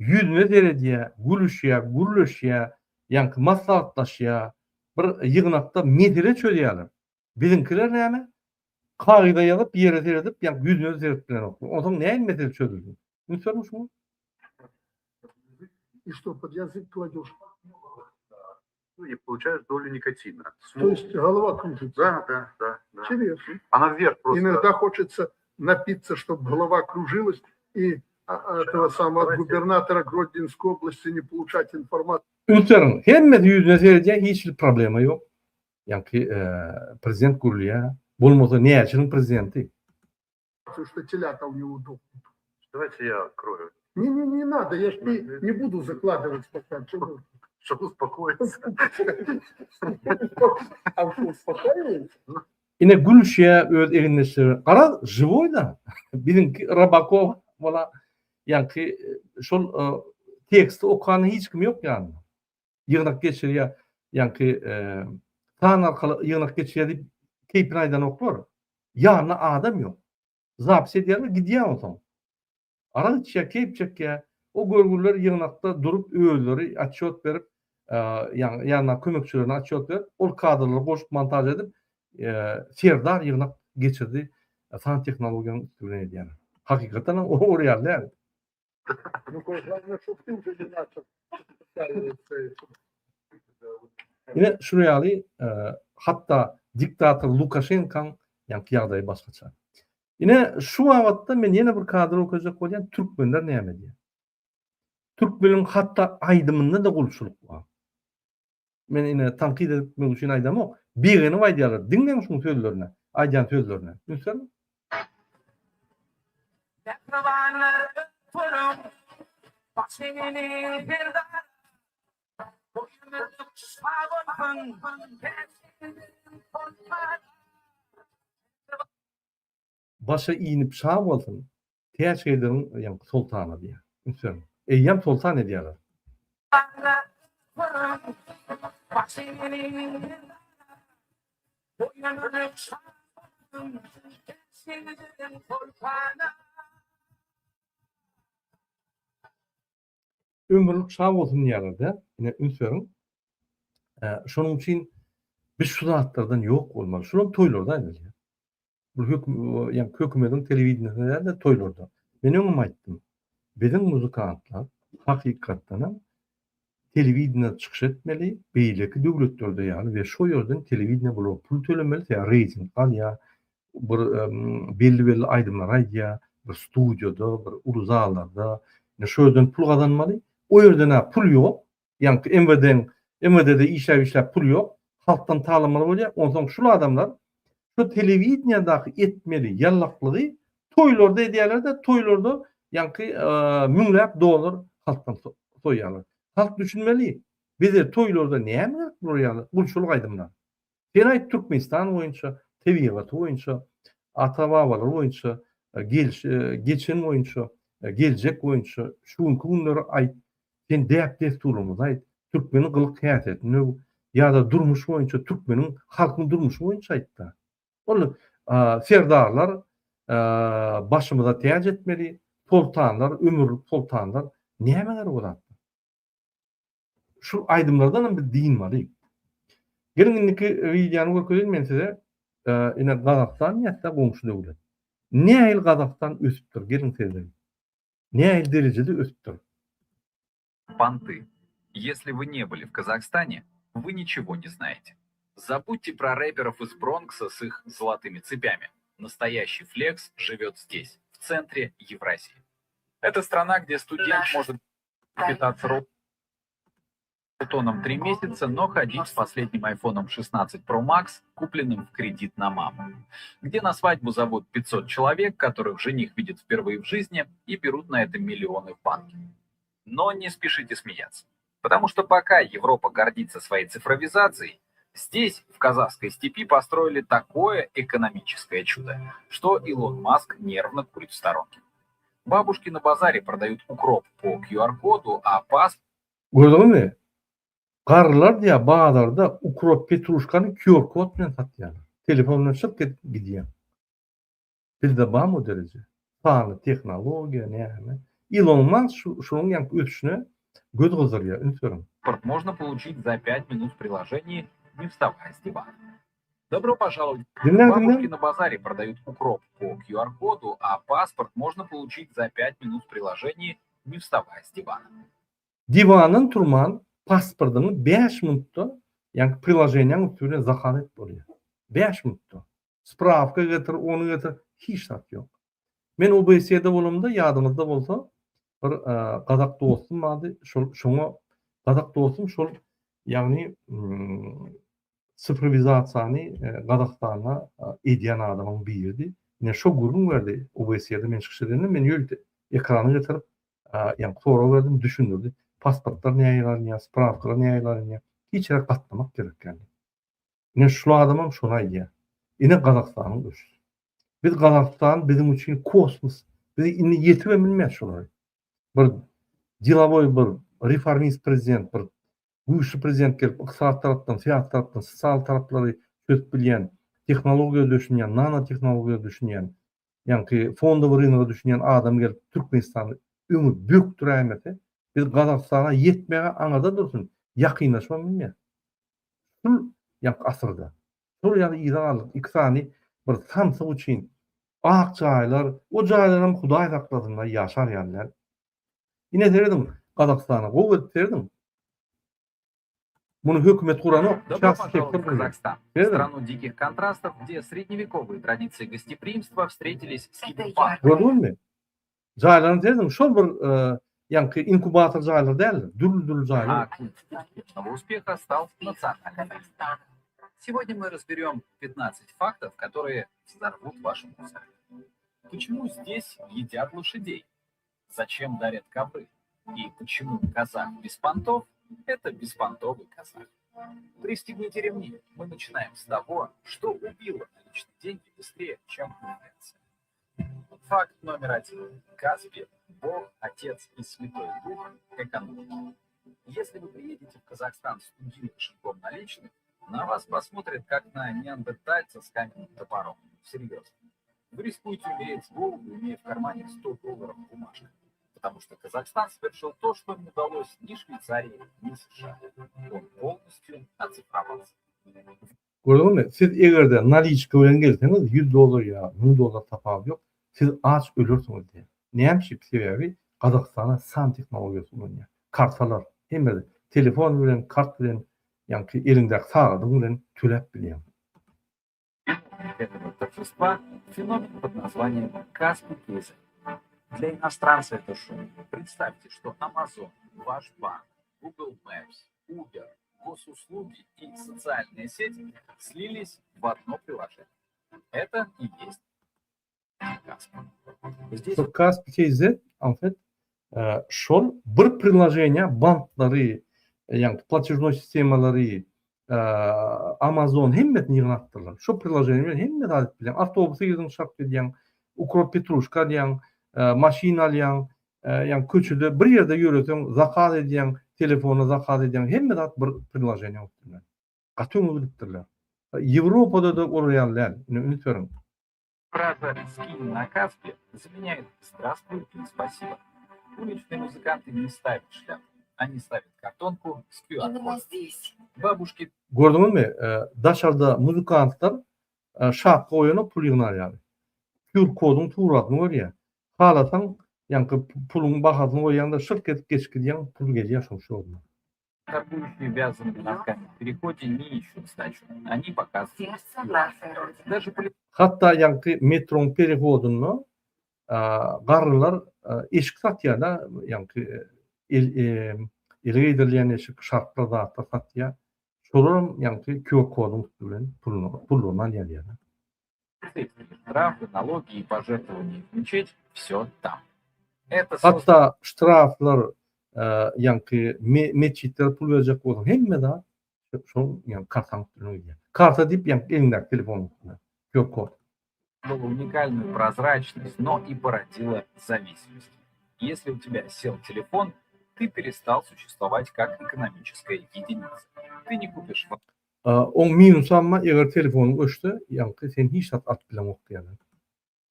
ýüzüne seredýär, gülüşýär, gürleşýär, ýaňky maslahatlaşýar, bir ýygnakda mesele çözýärler. Biziňkiler näme? Kagyza ýazyp, ýere seredip, ýaňky ýüzüne seredip bilenoklar. Onsoň näme mesele çözülsin? Üns beriň şuňa. И что, под язык кладешь? Ну, и получаешь долю никотина. То есть голова кружится? Да, да, да. да. Интересно. Она вверх просто. Иногда хочется напиться, чтобы голова кружилась, и а, этого самого от губернатора Гродненской области не получать информацию. Üns beriň, hemmesi ýüzüne seredýär, hiç hili problema ýok. Ýaňky prezident gürleýär. Bolmasa näçiniň prezidenti? Что телята у него дохнут. Давайте я открою. Не, не, не надо, я ж не, не буду закладывать пока. Чтобы успокоиться. А что, успокаивается? Ine gülüşýär öz egindeşleri. Garaz, žiwoý-da. Biziňki Robakow bola ýaňky şol teksti okan hiç kim ýok ýanynda. Ýygnak geçirýär, ýaňky san arkaly ýygnak geçirýär diýip keýpini aýdanoklar. Ýanynda adam ýok. Zapis edýärler, gidýär onsoň. Arak içýär, keýp çekýär. O görgüliler ýygnakda durup özleri otçýot berip, ýagny ýanyndaky kömekçilerine otçýot berip, ol kadrlary goşup montaž edip, Serdar ýygnak geçirdi, san tehnologiýanyň üsti bilen edýärler. Hakykatdan hem o ýaly däl. Ine şular ýaly hatda diktator Lukaşenkaň ýaňky ýagdaýy başgaça. Ine şu babatda men ýene bir kadr okajak bolýan türkmenler näme edýär? Türkmeniň hatda aýdymynda-da gulçulyk bar. Men ine tankyt etmek üçin aýdamok. Begenip aýdýarlar. Diňläň şuň sözlerine, aýdýan sözlerine. Üns beriň. Mähribanlar öpüriň, baş egeni serdara, Goý ömürlik şa bolsun, täç eýlesin soltana. Başa inip şa bolsun, Täç geýdiriň ýaňky soltana diýýär. Üns beriň. Eýýäm soltan edýärler. Ömürlik şa bolsun diýýärler-de. Ine üns beriň. Şonuň üçin biz şu zatlardan ýok bolmaly. Şulam toýlarda aýdylýar. Bu höküm, ýa hökümetiň telewideniýesinde däl-de toýlarda. Men öňem aýtdym. Biziň muzykantlar hakykatdan hem telewideniýede çykyş etmeli, beýleki döwletlerde ýaly we şo ýerden telewideniýe bulara pul tölemeli, sebäbi reýting alýar, bir belli-belli aýdymlary aýdýar, bir studiýada, bir uly zallarda, ine şo ýerden pul gazanmaly. O ýerden-ä pul ýok, Ýaňky MWD-iň MWD-de işläp-işläp pul ýok, halkdan talamaly bolýar. Onsoň şul adamlar şu telewideniýadaky etmeli ýallaklygy toýlarda edýärler-de, toýlarda ýaňky müňläp dollar halkdan soýýarlar. Halk düşünmeli, bize toýlarda näme gerek bular ýaly gulçulyk aýdymlar. Sen aýt Türkmenistan boýunça, tebigaty boýunça, ata-babalary boýunça, geliş geçen boýunça, geljek boýunça, şu günki günleri aýt. Sen däp-dessurlarymyzy aýt, türkmeniň gylyk-häsiýetini öw ýa-da durmuş boýunça türkmeniň halkyň durmuşy boýunça aýt-da. Ol serdarlar başymyza täç etmeli, soltanlar, ömürlik soltanlar nämä gerek o zatlar? Şu aýdymlardan hem biz dynmaly. Geliň indiki wideony görkezeýin men size. Ine Gazagystan ýa-da goňşy döwlet. Nähili Gazagystan ösüpdir? Geliň seredeliň. Nähili derejede ösüpdir? Понты. Если вы не были в Казахстане, вы ничего не знаете. Забудьте про рэперов из Бронкса с их золотыми цепями. Настоящий флекс живет здесь, в центре Евразии. Это страна, где студент может питаться Ролтоном три месяца, но ходить с последним айфоном 16 Pro Max, купленным в кредит на маму. Где на свадьбу зовут 500 человек, которых жених видит впервые в жизни, и берут на это миллионы в банке. Но не спешите смеяться. Потому что пока Европа гордится своей цифровизацией, здесь, в казахской степи, построили такое экономическое чудо, что Илон Маск нервно курит в сторонке. Бабушки на базаре продают укроп по QR-коду, а паспорт Gördüňizmi? Garrylar diýýär bazarda ukrop petruşkany QR kod bilen satýarlar. Telefon bilen çyk edip gidýäň. Bizde barmy o dereje? Sanly tehnologiýa näme? Ilon Mask şu şunuň ýaňky ösüşine göz gyzdyrýar, üns beriň. Можно получить за пять минут в приложении, не вставая с дивана. Добро пожаловать. Diňläň, Бабушки diňläň. на базаре продают укроп по QR-коду, а паспорт можно получить за пять минут в приложении, не вставая с дивана. Diwandan turman pasportyňy bäş minutda ýaňky priloženiýaň üsti bilen zakaz edip bolýar. Bäş minutda. Sprawka getir, ony getir, hiç zat ýok. Men OBSE-de bolamda ýadyňyzda bolsa bir gazak dostum bardy, şol şoňa gazak dostum şol ýagny sifrowizasiýany Gazagystanda edýän adamyň biridi. Ine şo gürrüň berdi OBSE-de men çykyş edende men ýörite ekrana getirip ýaňky sorag berdim, düşündirdi. Pasportlar nähili alynýar, sprawkalar nähili alynýar, hiç ýere gatnamak gerek däl. Ine şul adamam şony aýdýar. Ine Gazagystanyň ösüşi. Biz Gazagystan biziň üçin kosmos. Biz indi ýetibem bilmeýäs şolary. Bir delowoý bir reformist prezident, bir güýçli prezident gelip ykdysady tarapdan, syýasy tarapdan, sosial taraplary çözüp bilýän, tehnologiýa düşünýän, nanotehnologiýa düşünýän, ýaňky fondowy rynoga düşünýän adam gelip Türkmenistany öňe bökdüräýmese, biz Gazagystana ýetmäge aňyrda dursun, ýakynlaşybam bilmeýäs. Şul ýaňky asyrda. Şol ýaly yza galdyk. Iki sany bir samsyk üçin ak jaýlar, o jaýlaram Hudaý saklasyn-da ýaşar ýaly däl. Ine serediň Gazagystana gowy edip serediň. Muny hökümet guranok, Добро şahsy пожаловать sektor в gurýar. Казахстан, Serediň. страну диких контрастов, где средневековые традиции гостеприимства встретились с киберпанком. Gördüňizmi? Jaýlaryny serediň, şol bir e, Ýaňky inkubator jaýlar däl, dürli-dürli jaýlar. А ключ успешного успеха стал национальным. Сегодня мы разберем 15 фактов, которые взорвут ваш мозг. Почему здесь едят лошадей? Зачем дарят ковры? И почему казах без понтов – это беспонтовый казах? Пристегните ремни. Мы начинаем с того, что убило наличные деньги быстрее, чем инфляция. Факт номер один. Каспи – Бог, Отец и Святой Дух экономики. Если вы приедете в Казахстан с тугим кошельком наличных, на вас посмотрят как на неандертальца с каменным топором. Серьезно. Вы рискуете умереть с голоду, имея в кармане 100 долларов бумажек. Потому что Казахстан совершил то, что не удалось ни Швейцарии, ни США. Он полностью оцифровался. Gördüňizmi? Siz eger-de naliçka bilen gelseňiz 100 dollar ýa 1000 dollar tapawudy ýok. Siz aç ölersiňiz diýýär. Näme üçin? Sebäbi Gazagystanda san tehnologiýasy ulanýar. Kartalar hemme telefon bilen, kart bilen, ýaňky eliňdäki sagadyň bilen töläp bilýäň. Этого торжества феномен под названием Каспий Кейзет. Для иностранца это шоу. Представьте, что Amazon, ваш банк, Google Maps, Uber, госуслуги и социальные сети слились в одно приложение. Это и есть Каспий. Здесь Şol Kaspi KZ en fait şol bir priloženiýa banklary, ýagny platežnoý sistemalary, Amazon hemmesini ýygnapdyrlar. Şo priloženiýa bilen hemme zat edip bilýäň. Awtobusa girdiň şart edýäň, ukrop petruşka alýaň, maşyn alýaň, ýagny köçede bir ýerde ýöreseň zakaz edýäň, telefona zakaz edýäň, hemme zat bir priloženiýa bolup Gaty öňe gidipdirler. Ýewropada-da olar ýaly däl. Ine üns beriň. Фраза «скинь на Каспи» заменяет «здравствуй» и «спасибо». Уличные музыканты не ставят шляпу. Они ставят картонку с Именно QR-кодом. здесь. Бабушки Gördüňizmi, daşarda muzykantlar şapka goýanok pul ýygnar ýaly. QR koduň suratyny görýär. Halasaň, ýaňky puluň bahasyny goýýaňda şyrk edip geçip gidýäň, pul gelýär şoň şoňa. торгующие вязаными носками в переходе не ищут сдачу. Они показывают Сердце QR. нашей Родины. Даже Hatda ýaňky metroň perehodynda garrylar eşik satýar-da, ýaňky el ele geýdirilýän eşik, şarflar zatlar satýar. Şolaram ýaňky QR koduň üsti bilen pullaryny alýar diýýär. Штрафы, налоги и пожертвования в мечеть – все там. Это создало Hatda ştraflar, ýaňky metjitlere pul berjek bolsaň hemme zat şol ýaňky kartaň üstüne gidýär. Karta diýip ýaňky eliňdäki telefonyň üstüne QR kod. уникальную прозрачность, но и породило зависимость. Если у тебя сел телефон, ты перестал существовать как экономическая единица. Ты не купишь Oň minusy amma eger telefonyň öçse ýaňky sen hiç zat alyp bileňok diýýärler.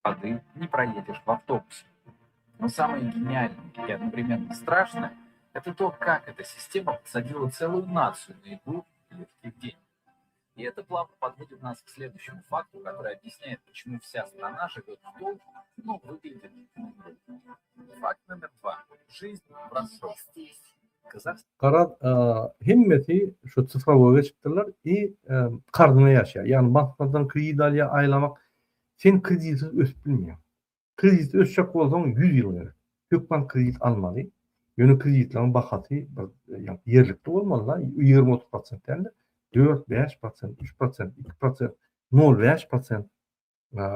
воды, не проедешь в автобусе. Но самое гениальное и одновременно страшное – это то, как эта система подсадила целую нацию на иглу легких денег. И это плавно подводит нас к следующему факту, который объясняет, почему вся страна живет в долг, но выглядит на Факт номер два. Жизнь в Именно рассрочку. здесь. Казахстан Garaz, hemmesi şu cyfrowa geçipdirler i karzyna ýaşaýar. Ýagny banklardan kredit alýar, aýlamak. Sen kredisiz ösüp bilmeýäň. Kredisiz ösjek bolsaň 100 ýyl gerek. Hökman kredit almaly. Ýöne kreditleriň bahasy bir ýerlikli bolmaly-da, 20-30 prosent däl-de, 4-5 prosent, 3 prosent, 2 prosent, 0,5 prosent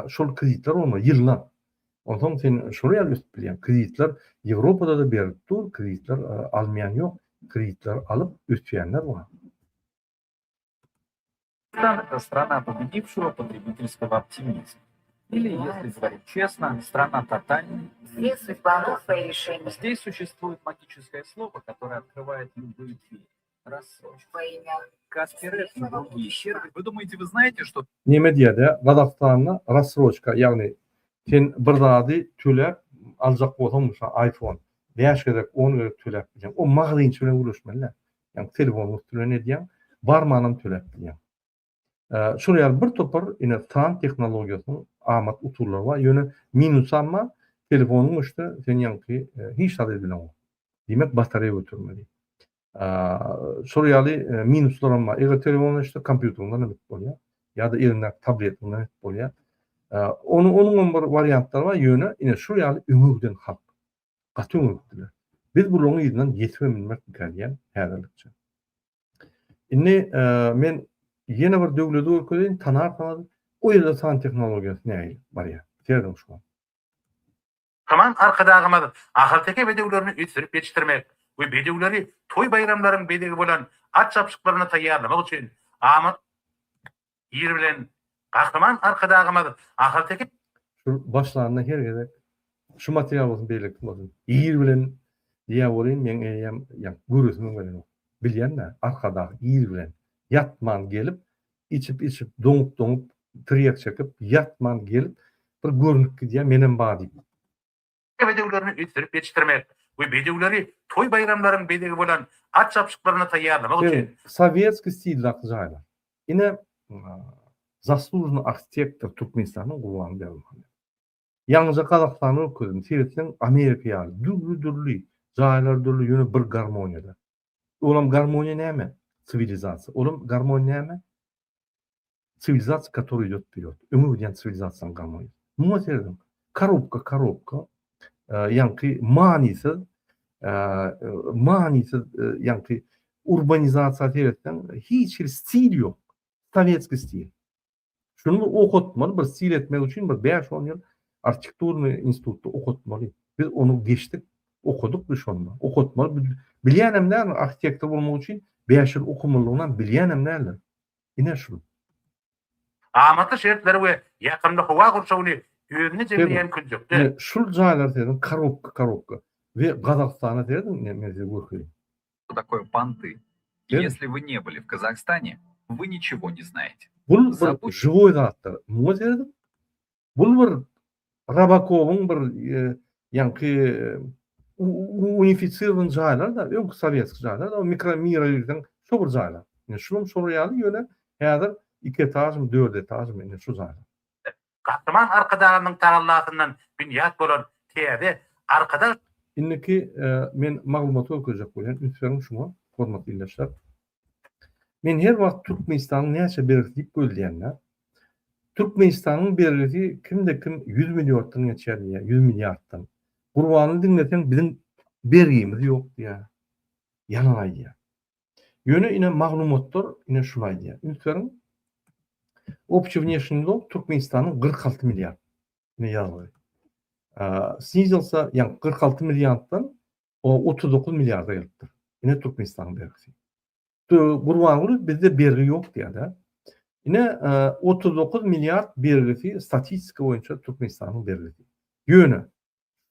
şol kreditler bolmaly ýylda. Onsoň sen şol ýaly ösüp bilýäň. Kreditler Ýewropada-da berlip dur, kreditler almaýan ýok. Kreditler alyp ösýänler bar. это страна победившего потребительского оптимизма. Или, если говорить честно, страна тотальной Здесь судьба новое решение Здесь существует магическое слово, которое открывает любые двери. Рассрочка. во имя Каспи Ред и другие сервисы. Вы думаете, вы знаете, что Neme diýýär-de, Gazagystanda rassroçka, ýagny sen bir zady töläp aljak bolsaň, mysal iPhone, 5 gezek, 10 gezek töläp bilýäň. O magazynçy bilen gürleşmeli-dä. Ýagny telefonyň üsti bilen edýäň, barmanam töläp bilýäň. Şol ýaly bir topar ine san tehnologiýasynyň amat usullary bar. Ýöne minusam bar, telefonyň öçse sen ýaňky hiç zat edip bileňok. Diýmek batareýa götermeli. Şol ýaly minuslaram bar. Eger telefon öçse kompýuteriňden hem edip bolýar. Ýa-da eliňdäki tabletiňden edip bolýar. Onuň onuň hem bir wariantlary bar. Ýöne ine şol ýaly öňe giden halk. Gaty öňe gitdiler. Biz bularyň yzyndan ýetibem bilmermikä diýýän häzirlikçe. Indi men ýene bir döwleti görkezeýin, tanarsyňyz, o ýerde san tehnologiýasy nähili barýar. Serediň şuňa. Gahryman Arkadagymyz ahalteke bedewlerini ösdürip ýetişdirmek we bedewleri toý-baýramlaryň bezegi bolan at çapyşyklaryna taýýarlamak üçin amatly Ir bilen Gahryman Arkadagymyz ahalteke. Şu başlanda her gezek şu material bolsun beýlekisi bolsun ir bilen diýýär welin meň eýýäm ýa göresimem gelenok. Bilýän-dä Arkadag ir bilen ýatman gelip içip içip doňup doňup tirýek çekip ýatman gelip bir görnüp gidýär menem bar diýip. Bedewlerini ösdürip ýetişdirmek we bedewleri toý-baýramlaryň bezegi bolan at çapyşyklaryna taýýarlamak üçin. Serediň, sowetskiý stildaky jaýlar. Ine, zaslužnyý arhitektor Türkmenistanyň Gurbanguly Berdimuhamedow. Ýaňyja Gazagystany görkezdim, seretseň Amerika ýaly, dürli-dürli, jaýlar dürli, ýöne bir garmoniýada. Olam garmoniýa näme? Siwilizasiýa. Olam garmoniýa näme? Siwilizasiýa kotory idýot wperýod. Öňe gidýän siwilizasiýanyň garmoniýasy. Muňa serediň. Korobka korobka, ýaňky manysyz, manysyz ýaňky urbanizasiýa seretseň hiç hili stil ýok. Sowetskiý stil. Şuny bir okatmaly, bir stil etmek üçin bir bäş-on ýyl arhitekturnyý institutda okatmaly. Biz ony geçdik, okadyk biz şonda. Okatmaly. Bilýänem däldir, arhitektor bolmak üçin bäş ýyl okamalydygynam bilýänem däldir. Ine şul. Amatly şertleri we ýakymly howa gurşawyny özünde jemleýän künjekde. Ine şul jaýlara serediň korobka korobka we Gazagystana serediň ine men size görkezeýin. Что такое понты? Если вы не были в Казахстане, вы ничего не знаете. Bul bir živoý zatlar. Muňa serediň. Bul bir Rabakowyň bir ýaňky unifisirowany jaýlar-da, öňki sowetskiý jaýlar-da, o mikromira girseň şo bir jaýlar. Ine şulam şolar ýaly, ýöne häzir iki etažmy, dört etažmy ine şu jaýlar. Gahryman Arkadagymyzyň tagallasyndan binýat bolan täze Arkadag. Indiki men maglumaty görkezjek bolýan, üns beriň şuňa, hormatly ildeşler. Men her wagt Türkmenistanyň näçe bergisi diýip gözleýän-dä. Türkmenistanyň bergisi kimde-kim 100 milliarddan geçýär diýýär, 100 milliarddan. Gurbany diňleseň biziň bergimiz ýok diýýär. Ýalan aýdýar. Ýöne ine maglumatlar ine şuny aýdýar. Üns beriň. Общий внешний долг Türkmenistanyň 46 milliard. Ine ýazgy. Snizilsa, ýagny 46 milliarddan 39 milliarda gelipdir. Ine Türkmenistanyň bergisi. Gurbanguly bizde bergi ýok diýýär-de. Ine 39 milliard bergisi statistika boýunça Türkmenistanyň bergisi. Ýöne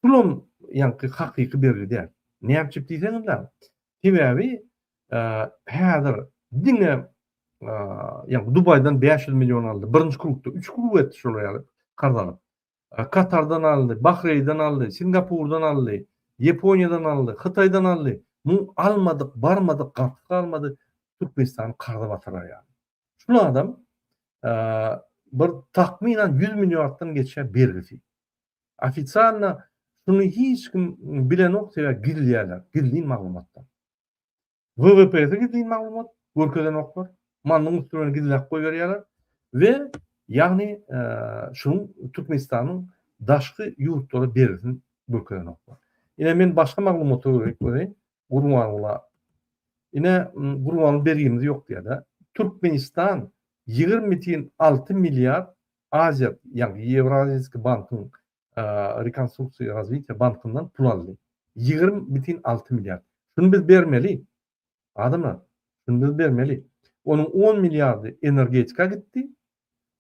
şulam ýaňky hakyky bergi däl. Näme üçin diýseňizler, sebäbi häzir diňe ýaňky Dubaýdan 500 million aldy. Birinji krugda 3 krug etdi şolar ýaly karz alyp. Katardan aldy, Bahreýden aldy, Singapurdan aldy, Ýaponiýadan aldy, Hytaýdan aldy. Muň almadyk, barmadyk gapysy galmady, Türkmenistany karza batyrar ýaly. Şul adam bir takmynan 100 milliarddan geçýär bergisi. Ofitsialno şuny hiç kim bilenok sebäbi gizleýärler, gizlin maglumatlar. WWP-si gizlin maglumat, görkezenoklar. Manyň üsti bilen gizläp goýberýärler we ýagny şunuň Türkmenistanyň daşky ýurtlara bergisini görkezenoklar. Ine men başga maglumaty göreýin. Gurbangula. Ine Gurbanguly bergimiz ýok diýýär-de. Türkmenistan 20,6 milliard Aziýa, ýagny Ýewraziýski bankyň Rekonstruksiýa razwitiýa bankyndan pul aldy. 20,6 milliard. Şuny biz bermeli. Adamlar, şuny biz bermeli. Onuň 10 milliardy energetika gitdi,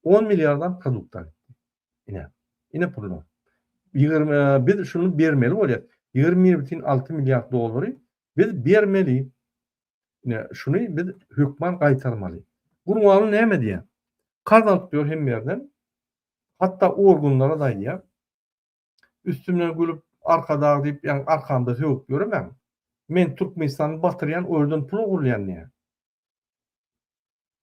10 milliardam produkta gitdi. Ine, ine pullar. 20 biz şuny bermeli bolýar. 21,6 milliard dollary biz bermeli. Ine, şuny biz hökman gaýtarmaly. Gurbanguly näme diýýär? Karz alyp ýör hemme ýerden. Hatda organlara-da aýdýar. Üstümden gülüp Arkadag diýip ýaňy arkamda sögüp ýöremäň. Men Türkmenistany batyrýan o ýerden pul ogurlaýan diýýär.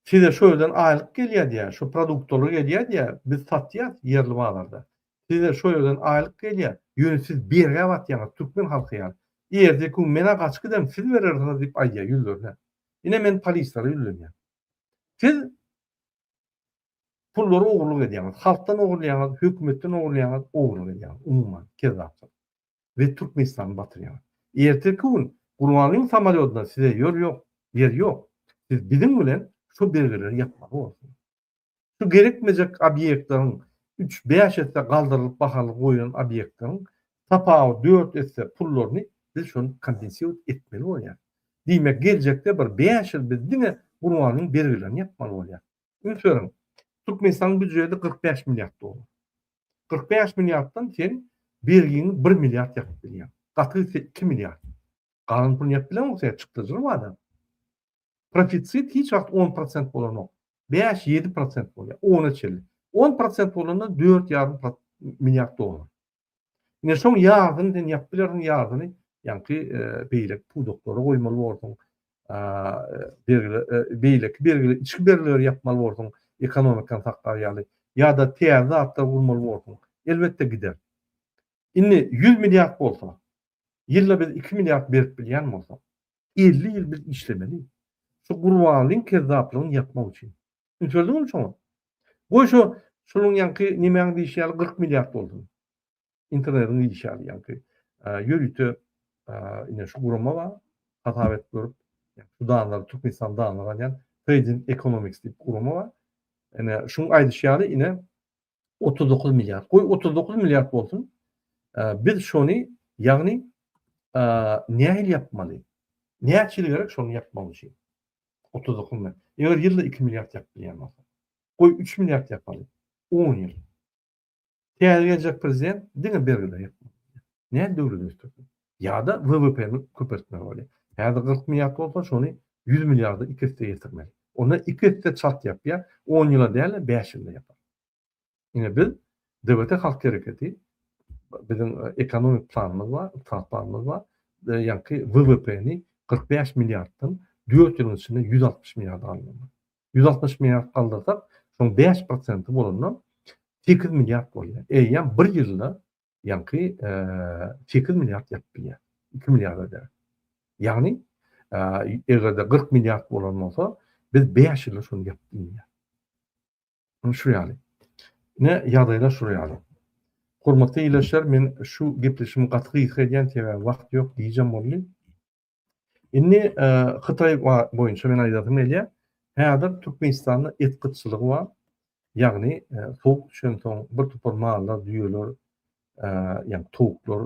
Size şo ýerden aýlyk gelýär diýýär, şo produktalar gelýär diýýär, biz satýas ýerli bazarda. Size şo ýerden aýlyk gelýär, ýöne siz bergä batýaňyz türkmen halky ýaly. Erteki gün men-ä gaçyp giderin, siz berersiňiz diýip aýdýar ýüzlerine. Ine men polislere ýüzlenýän. Siz Pullary ogurlyk edýäňiz. Halkdan ogurlaýaňyz, hökümetden ogurlaýaňyz, ogurlyk edýäňiz. Umuman, kezzapçylyk. We Türkmenistany batyrýaňyz. Ertirki gün Gurbangulyň samolýodynda size ýer ýok, ýer ýok. Siz biziň bilen şu bergileri ýapmaly borsuňyz. Şu gerekmejek obýektleriň üç-bäş esse galdyrylyp bahaly goýlan obýektleriň tapawut dört esse pullaryny biz şony kompensirowat etmeli bolýarys. Diýmek, geljekde bir bäş ýyl biz diňe Gurbangulyň bergilerini ýapmaly bolýarys. Üns beriň, Türkmenistanyň býujeti 45 milliard dollar. 45 milliarddan sen bergiňi 1 milliard ýapyp bilýäň. Gaty gitse 2 milliard. Galan puluny ýapyp bileňok sen, çykdajyly bar-da. Profisit hiç wagt 10 prosent bolanok. 5-7 prosent bolýar, 10-a çenli. 10 prosent bolanda 4,5 milliard dollar. Ine şoň ýarsyny sen ýapyp bilersiň, ýarsyny ýaňky beýleki pudaklara goýmaly borsuň. Bergiler, beýleki bergiler, içki bergileri ýapmaly borsuň, ekonomikany saklar ýaly. Ýa-da täze zatlar gurmaly borsuň. Elbetde gider. Indi 100 milliard bolsa, ýylda biz 2 milliard berip bilýän bolsak, 50 ýyl biz işlemeli. Şu Gurbanlyň kezzaplygyny ýapmak üçin. Üns berdiňmi şoňa? Goý şo şunuň ýaňky nemäň diýşi ýaly 40 milliard bolsun. Internetiň diýşi ýaly ýaňky ýörite ine şu gurama bar. Hasap edip görüp, şu danlary Türkmenistan danlary alýan Trading Economics diýip gurama bar. Ine şuň aýdyşy ýaly ine 39 milliard. Goý 39 milliard bolsun. Biz şony ýagny nähili ýapmaly? Näçe ýyl gerek şony ýapmak üçin? 39 milliard. Eger ýylda 2 milliard ýapyp bilýän bolsa. Goý 3 milliard ýapaly. 10 ýyl. Täze geljek prezident diňe bergileri ýapmaly. Nädip döwleti ösdürsin? Ýa-da WWP-ni köpeltmeli bolýar. Häzir 40 milliard bolsa, şony 100 milliarda iki esse ýetirmeli. Onda iki esse çalt ýapýar, 10 ýyla däl-de 5 ýylda ýapar. Ine biz DWT Halk Hereketi biziň ekonomik planymyz bar, ykdysady planymyz bar. Ýaňky WWP-ni 45 milliarddan 4 ýylyň içinde 160 milliarda galdyrmaly. 160 milliard galdyrsak, şoň 5 prosenti bolanda 8 milliard bolýar. Eýýäm bir ýylda ýaňky 8 milliard ýapyp bilýär. 2 milliarda däl. Ýagny, eger-de 40 milliard bolan bolsa, biz 5 ýylda şony ýapyp bilýär. Ine şu ýaly. Ine ýagdaýlar şular ýaly. Hormatly ildeşler, men şu gepleşigimi gaty gysga edýän, sebäbi wagt ýok, gijem boldy. Indi Hytaý boýunça men aýdasym gelýär. Häzir Türkmenistanda et gytçylygy bar. Ýagny sowuk düşensoň bir topar mallar, düýeler, ýagny towuklar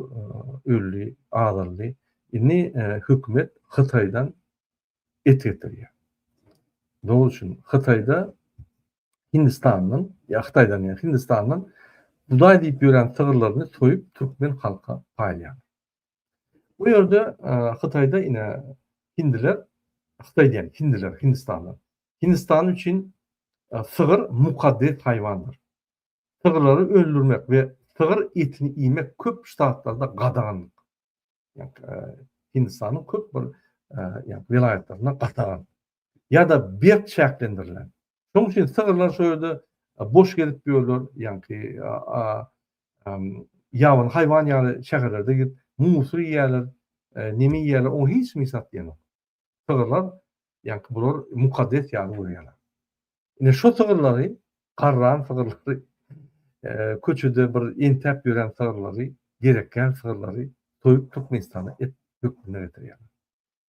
öldi, azaldy. Indi hökümet Hytaýdan et getirýär. Dogry üçin Hytaýda Hindistandan, ýa Hytaýdan ýa Hindistandan budaý diýip ýören sygyrlaryny soýup türkmen halka paýlaýar. Bu ýerde Hytaýda ine hindiler, Hytaý diýen hindiler Hindistandan. Hindistan üçin sygyr mukaddes haýwandyr. Sygyrlary öldürmek we sygyr etini iýmek köp ştatlarda gadagandyr. Hindistanyň köp bir welaýatlarynda gadagan ýa-da berk çäklendirilen. Şonuň üçin sygyrlar şo ýerde boş gezip ýörler, ýaňky ýabany haýwan ýaly şäherlerde girip, musur iýýärler, neme iýýärler, oňa hiç kim hiç zat diýenok. Sygyrlar, ýaňky bular mukaddes ýaly görýärler. Ine şo sygyrlary, garran sygyrlary, köçede bir entäp ýören sygyrlary, gerekgär sygyrlary soýup Türkmenistana et hökmünde getirýärler.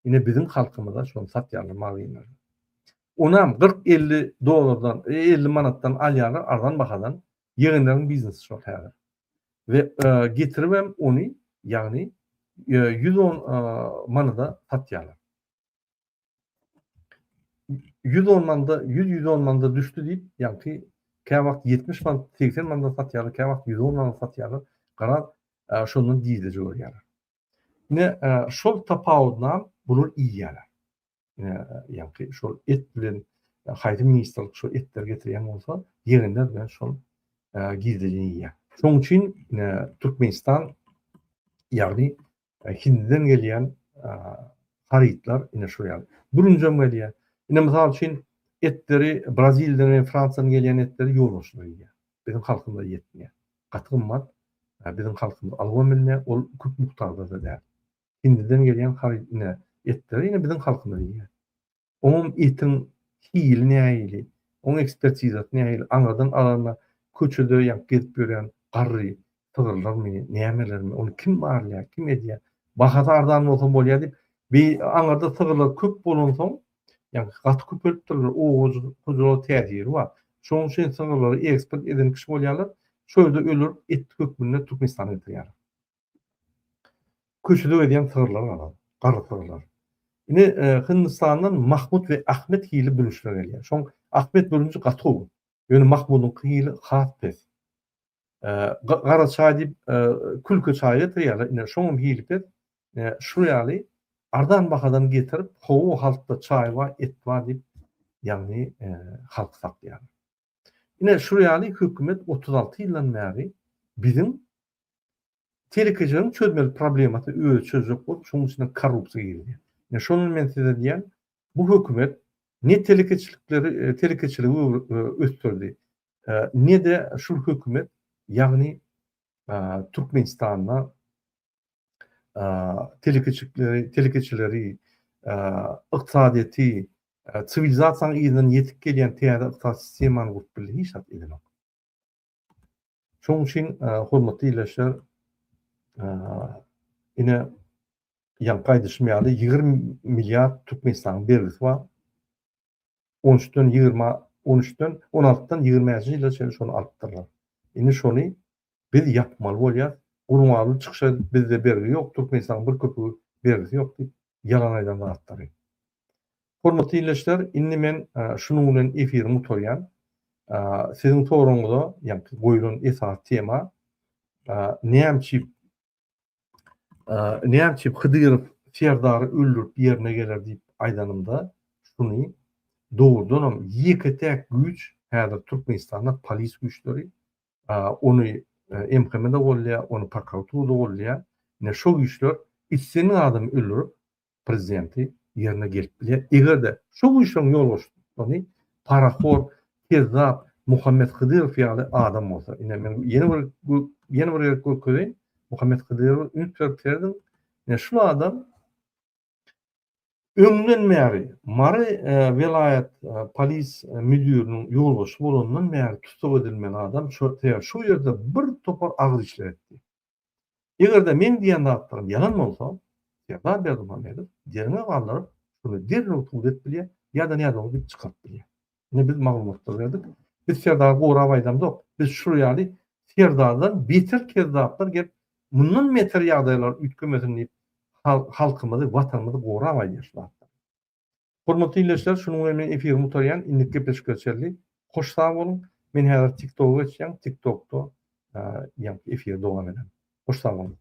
Ine biziň halkymyza şony satýarlar magazynlarda. Onam 40-50 dollardan, 50 manatdan alýarlar arzan bahadan. Ýegenleriň biznesi şol häzir. We getiribem ony, ýagny 110 manada satýarlar. 110 manda, 100-110 manda düşdi diýip, ýaňky käwagt 70 manat, 80 manada satýarlar, käwagt 110 manada satýarlar. Garaz, şondan girdeji görýärler. Ine, şol tapawudynam bular iýýärler. Ine, ýaňky şol et bilen haýsy ministrlik şol etleri getirýän bolsa, ýegenler bilen şol girdejini iýýär. Şonuň üçin Türkmenistan, ýagny Hindiden gelýän harytlar ine şu ýaly. Bürünjem gelýär. Ine mysal üçin etleri Braziliýadan we Fransiýadan gelýän etleri ýolbaşçylar iýýär. Biziň halkymyza ýetmeýär. Gaty gymmat. Biziň halkymyz alybam bilmeýär. Ol köp mukdarda-da däl. Hindiden gelýän haryt ine etleri ine biziň halkymyz iýýär. Oňam etiň hili nähili, oň ekspertizasy nähili, aňyrdan alanda köçede ýa gezip ýörýän garry sygyrlarmy, nämelermi, ony kim barlaýar, kim edýär? Bahasy arzan bolsa bolýar diýip, bi aňyrda sygyrlar köp bolansoň, ýagny gaty köpelipdirler, oba hojalyga täsiri bar. Şonuň üçin sygyrlary eksport eden kişi bolýarlar, şo ýerde öldürip et hökmünde Türkmenistana getirýärler. Köçede gezýän sygyrlar galan, garry sygyrlar. Ine, Hindistandan Mahmut we Ahmet hili bürünçler gelýär. Şoň Ahmet bürünji gaty gowy. Ýöne Mahmudyňky hili has pes. Gara çaý diýip, külke çaý getirýärler. Ine, şoňam hili pes. Şu ýaly arzan bahadan getirip, hawa halkda çaý bar, et bar diýip, ýagny halky saklaýarlar. Ine, şu ýaly hökümet 36 ýyldan bäri biziň Telekeçileriň çözmeli problemasyny özi çözjek bolup, şonuň içine korrupsiýa girizýär. Ine şondan men size diýýän, bu hökümet ne telekeçilikleri telekeçiligi ösdürdi, ne-de şul hökümet, ýagny Türkmenistanda telekeçilikleri, telekeçileri, ykdysadyýeti, siwilizasiýanyň yzyndan ýetip gelýän täze ykdysady sistemany gurup bildi, hiç zat edenok. Şonuň üçin hormatly ildeşler, ine ýaňky aýdyşym ýaly 20 milliard Türkmenistanyň bergisi bar. 13-den 20 13-den 16-dan 20-nji ýyla çenli şony alypdyrlar. Indi şony biz ýapmaly bolýar. Gurbanguly çykyş edip bizde bergi ýok, Türkmenistanyň bir köpügi bergisi ýok diýip ýalan aýdan zatlary. Hormatly ildeşler, indi men şunuň bilen efirimi gutarýan. Siziň soragyňyza, ýagny goýlan esasy tema näme üçin näme üçin Hydyrow Serdary öldürip ýerine geler diýip aýdanymda, şuny dogrudanam ýeke-täk güýç häzir Türkmenistanda polis güýçleri, ony MHM-de golýar, ony prokuratura-da golýar. Ine şo güýçler islendik adamy öldürip, prezidenti ýerine gelip bilýär. Eger-de şo güýçleriň ýolbaşçysy parahor, kezzap Muhammet Hydyrow ýaly adam bolsa, ine men ýene bir ýene bir gezek görkezeýin, Muhammet Hydyrowa üns berip serediň, ine şul adam öňden bäri Mary welaýat polis müdiriniň ýolbaşçysy bolanyndan bäri tussag edilmeli adam, şo şu ýerde bir topar agyr işler etdi. Eger-de meň diýen zatlarym ýalan bolsa, Serdar Berdimuhamedow derňe galdyryp, şuny derrew sud edip bilýär ýa-da nädogry diýip çykaryp bilýär. Ine biz maglumatlary berdik. Biz Serdary gorap aýdamzok. Biz şul ýaly Serdardan beter kezzaplar gelip, mundan beter ýagdaýlar üýtgemesin diýip, halkymyzy, watanymyzy gorap aýdýar şu zatlary. Hormatly ildeşler, şunuň bilen men efirimi gutarýan. Indiki gepleşiklere çenli hoş sag boluň. Men häzir TikToka geçýän. TikTokda ýaňky efiri dowam ederin. Hoş sag boluň.